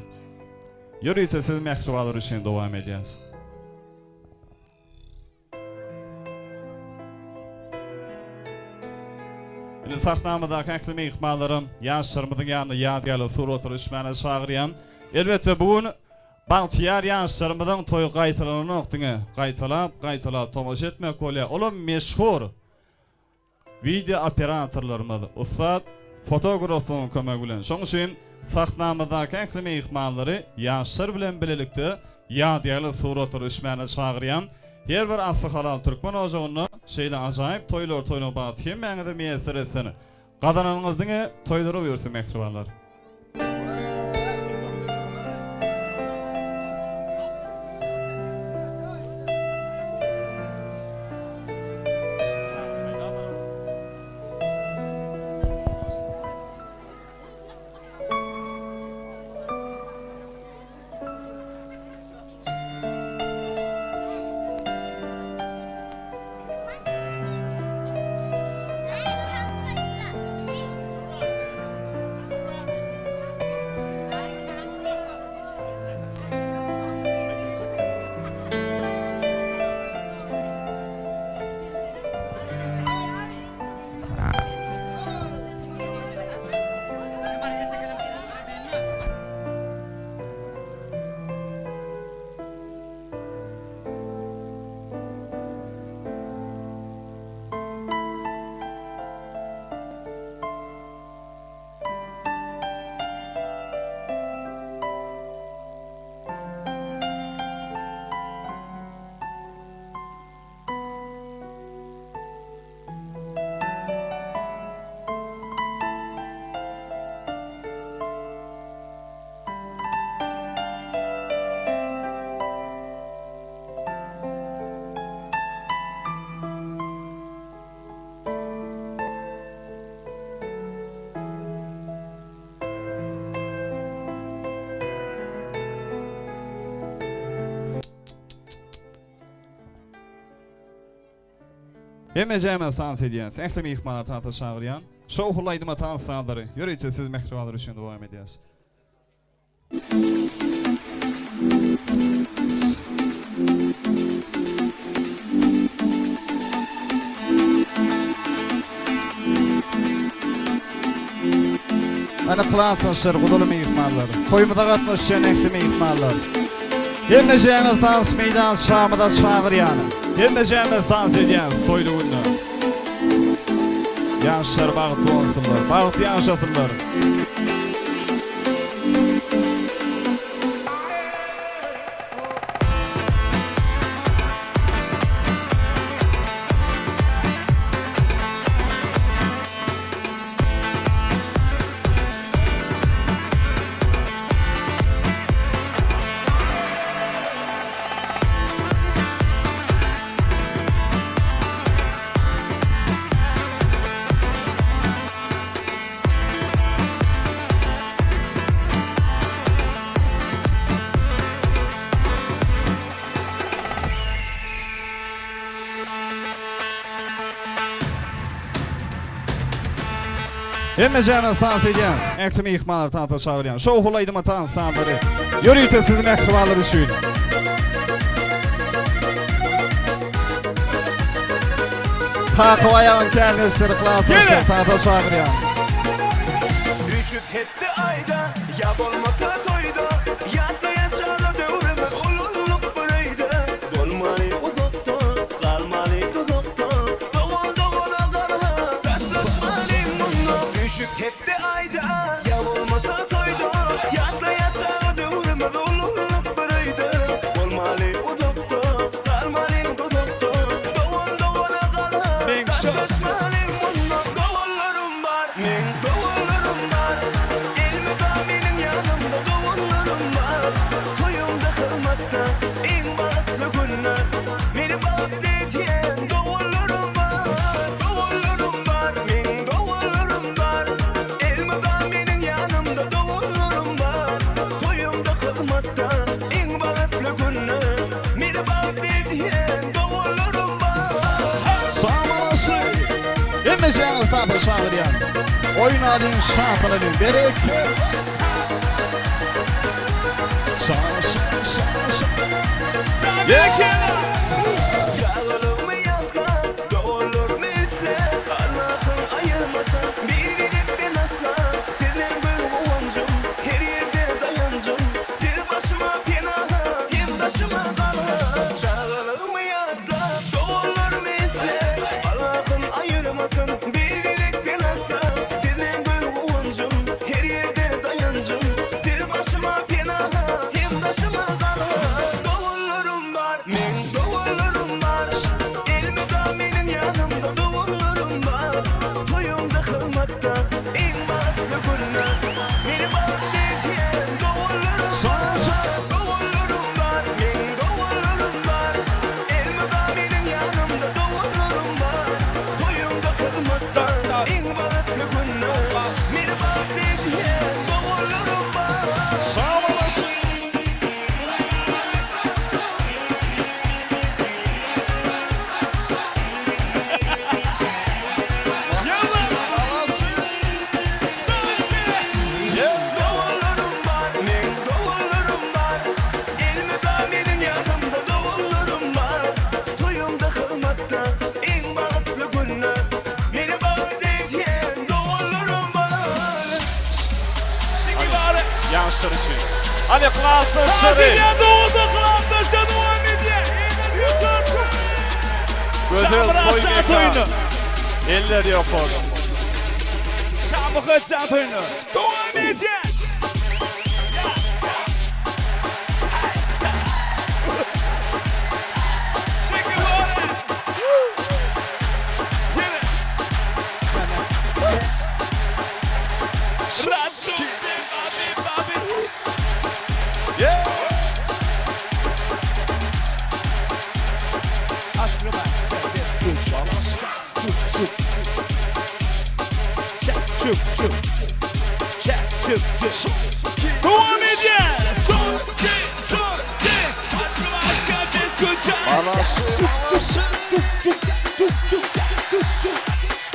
Ýörite siz mähribanlar üçin dowam edýäs. Indi sahnamyzdaky ähli myhmanlaram ýaşlarymyzyň ýanyna ýadygärlik surata düşmäne çagyrýan. Elbetde bu gün bagtyýar ýaşlarymyzyň toýy gaýtalananok diňe gaýtalap gaýtalap tomaşa etmek bolýar. Olam meşhur Wideo operatorlarymyz ussat fotograflaryň kömegi bilen. Şonuň üçin sahnamyzdaky ähli myhmanlary ýaşlar bilen bilelikde ýadygärlik suratlara düşmäne çagyrýan. Her bir asly halal türkmen ojagynda şeýle ajaýyp toýlar toýlamak bagty hemmäňize miýesser etsin. Gazananyňyz diňe toýlara buýursyn mähribanlar. Hemmejämiz tans edýäs. Ähli myhmanlary tansa çagyrýan. Şowhunly aýdyma tans sazlary ýörite siz mähribanlar üçin dowam edýäs. Ana klasdaşlar, gudaly myhmanlar. Toýumyza gatnaşýan ähli myhmanlar. Hemmejäňiz tans meýdançamyza çagyrýan. Hemmejämiz tans edýäs toýly günde. Ýaşlar bagtly bolsunlar, bagtly ýaşasynlar. Hemmejämiz tans edýäs. Ähli myhmanlary tansa çagyrýan. Şowhunly aýdyma tans sazlary. Ýörite siz mähribanlar üçin. Kakaw aýagyň kärdeşleri klasdaşlar tansa çagyrýan. Düşüp hepde aýda ýa bolmasa toýda Ýatlaýan çaga döwrümiz ulaldyk bir öýde Bolmaly uzakda galmaly duzakda Dogan dogana galha daşlaşmaly munda Düşüp hepde aýda ýa bolmasa toýda Ýatlaýan çaga döwrümiz ulaldyk bir öýde Bolmaly uzakda galmaly duzakda Dogan dogana galha daşlaşmaly munda Doganlarym bar meň doganlarym bar Elmydam meniň ýanymda doganlarym bar Toýumda hyzmatda iň bagtly günde Meni bagtly edýän doganlarym bar Doganlarym bar meň doganlarym bar Elmydam meniň ýanymda doganlarym bar Toýumda hyzmatda iň bagtly günde Meni bagtly edýän doganlarym bar. Sag Hemmejäňizi tansa çagyrýan. Oýnalyň, şatlanyň, bereket! Sag, sag, sag, sag. Çagalygymy ýatlap, doganlarymy isläp, Allahym aýyrmasyn bir-birekden asla. Sizler göz guwanjym, her ýerde daýanjym. Siz başyma penaha, hem daşyma galha. Çagalygymy ýatlap, doganlarymy isläp, Allahym aýyrmasyn bir-birekden asla. Siz meň göz guwanjym, her ýerde daýanjym. Siz başyma penaha, hem daşyma galha. Doganlarym bar, meň doganlarym bar. Elmydam meniň ýanymda doganlarym bar. Toýumda, hyzmatda, iň bagtly günde. Meni bagtly edýän doganlarym bar. Doganlarym bar, meň doganlarym bar. Elmydam meniň ýanymda doganlarym bar. Toýumda, hyzmatda, iň bagtly günde. Meni bagtly edýän doganlarym bar. Sag olasyn. Doganlarym bar, meň doganlarym bar. Elmydam meniň ýanymda doganlarym bar. Toýumda, hyzmatda, iň bagtly günde meni bagtly edýän doganlarym bar. Ýaşlar üçin. Hany klasdaşlary. Gözel toý mekan. Eller ýokary. Balasy, balasy.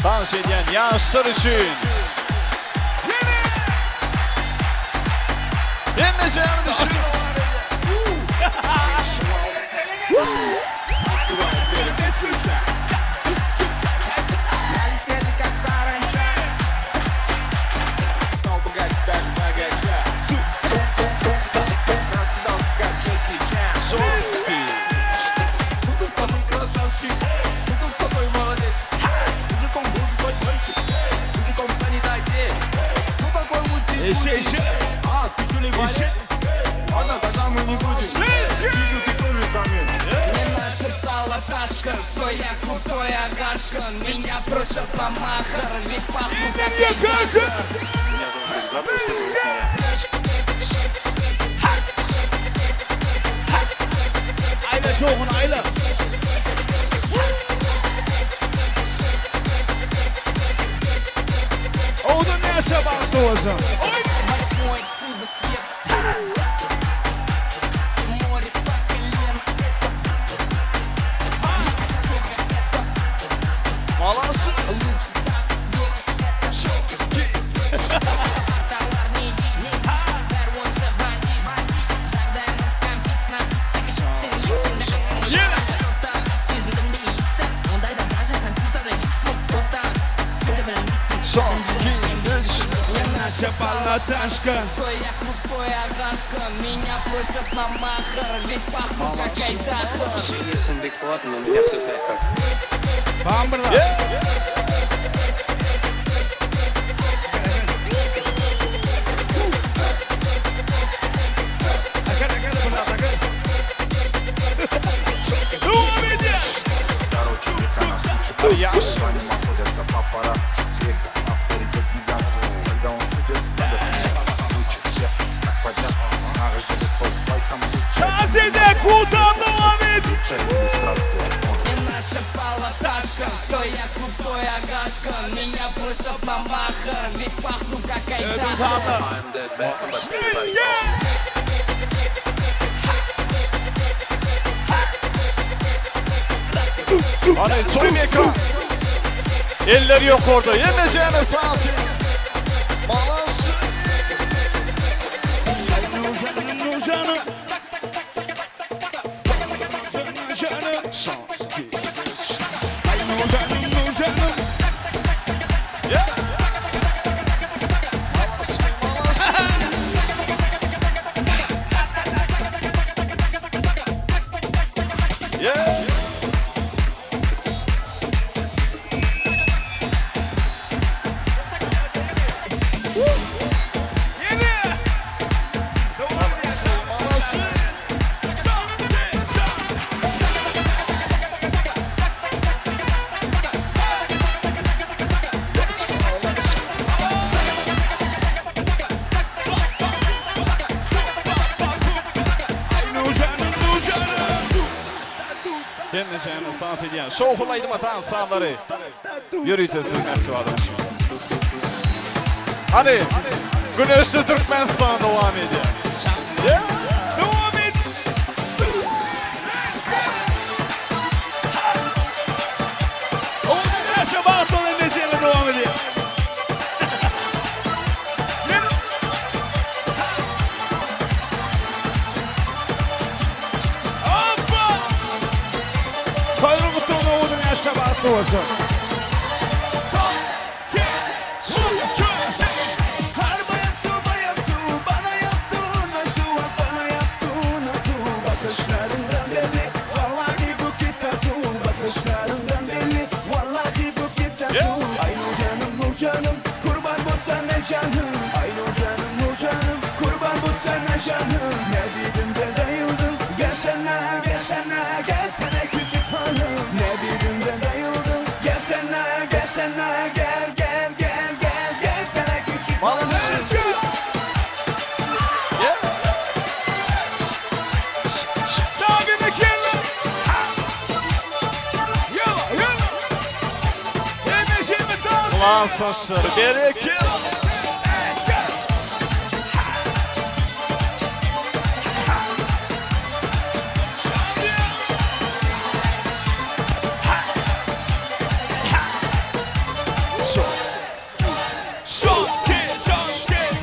Tans edýän ýaşlar üçin. Hemmejämiz üçin. Aýla şowhun aýla. Owadan ýaşa bagtly bolsun. Hany Toýmeka. Eller ýokarda. Hemmejämiz tans edýäs. Malasy. Hemmeşäni tans edýän şowhunly aýdym atan sazlary ýörite siziň mähriban üçin. Hany, Güneşli Türkmenistan dowam edýär. Dowam et. Owadan ýaşa bagtly bol hemmeşäni dowam edýär. Hoppa! Toýuň gutlugyna owadan ýaşa bagtly bolsun. Klasdaşlar bereket. Şoke, şoke.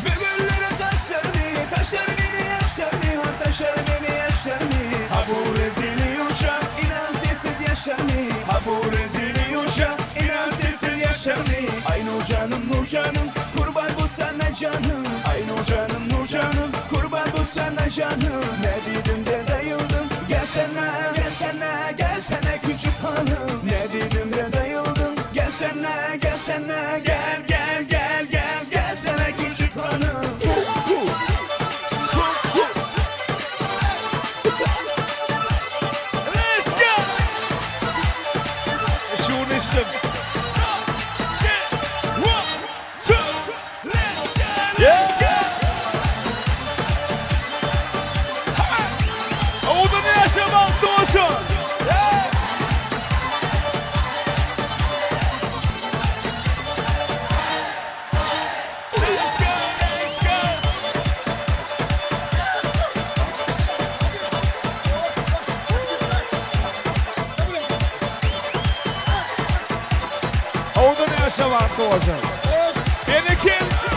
Bülbüllere taşlar beni, taşlar beni, yaşlar beni, ha taşlar beni, yaşlar beni. Ha bu rezili uşak, inan sensiz yaşar mı? Ha bu rezili uşak, inan sensiz yaşar mı? Ay nur canım, nur canım, kurban bu sana canım. Ay nur canım, nur canım, kurban bu sana canım. Ne dedim de dayıldım, gelsene, gelsene, gelsene küçük hanım. Ne dedim de dayıldım, gelsene, gelsene, gel, gel, gel, gel, gelsene küçük hanım. Let's go! Şunu içtim. One, two, let's go! Let's go! Owadan ýaşa bagtly bolsun! Yeah! Let's go, let's go! Owadan ýaşa bagtly bolsun! Berekella!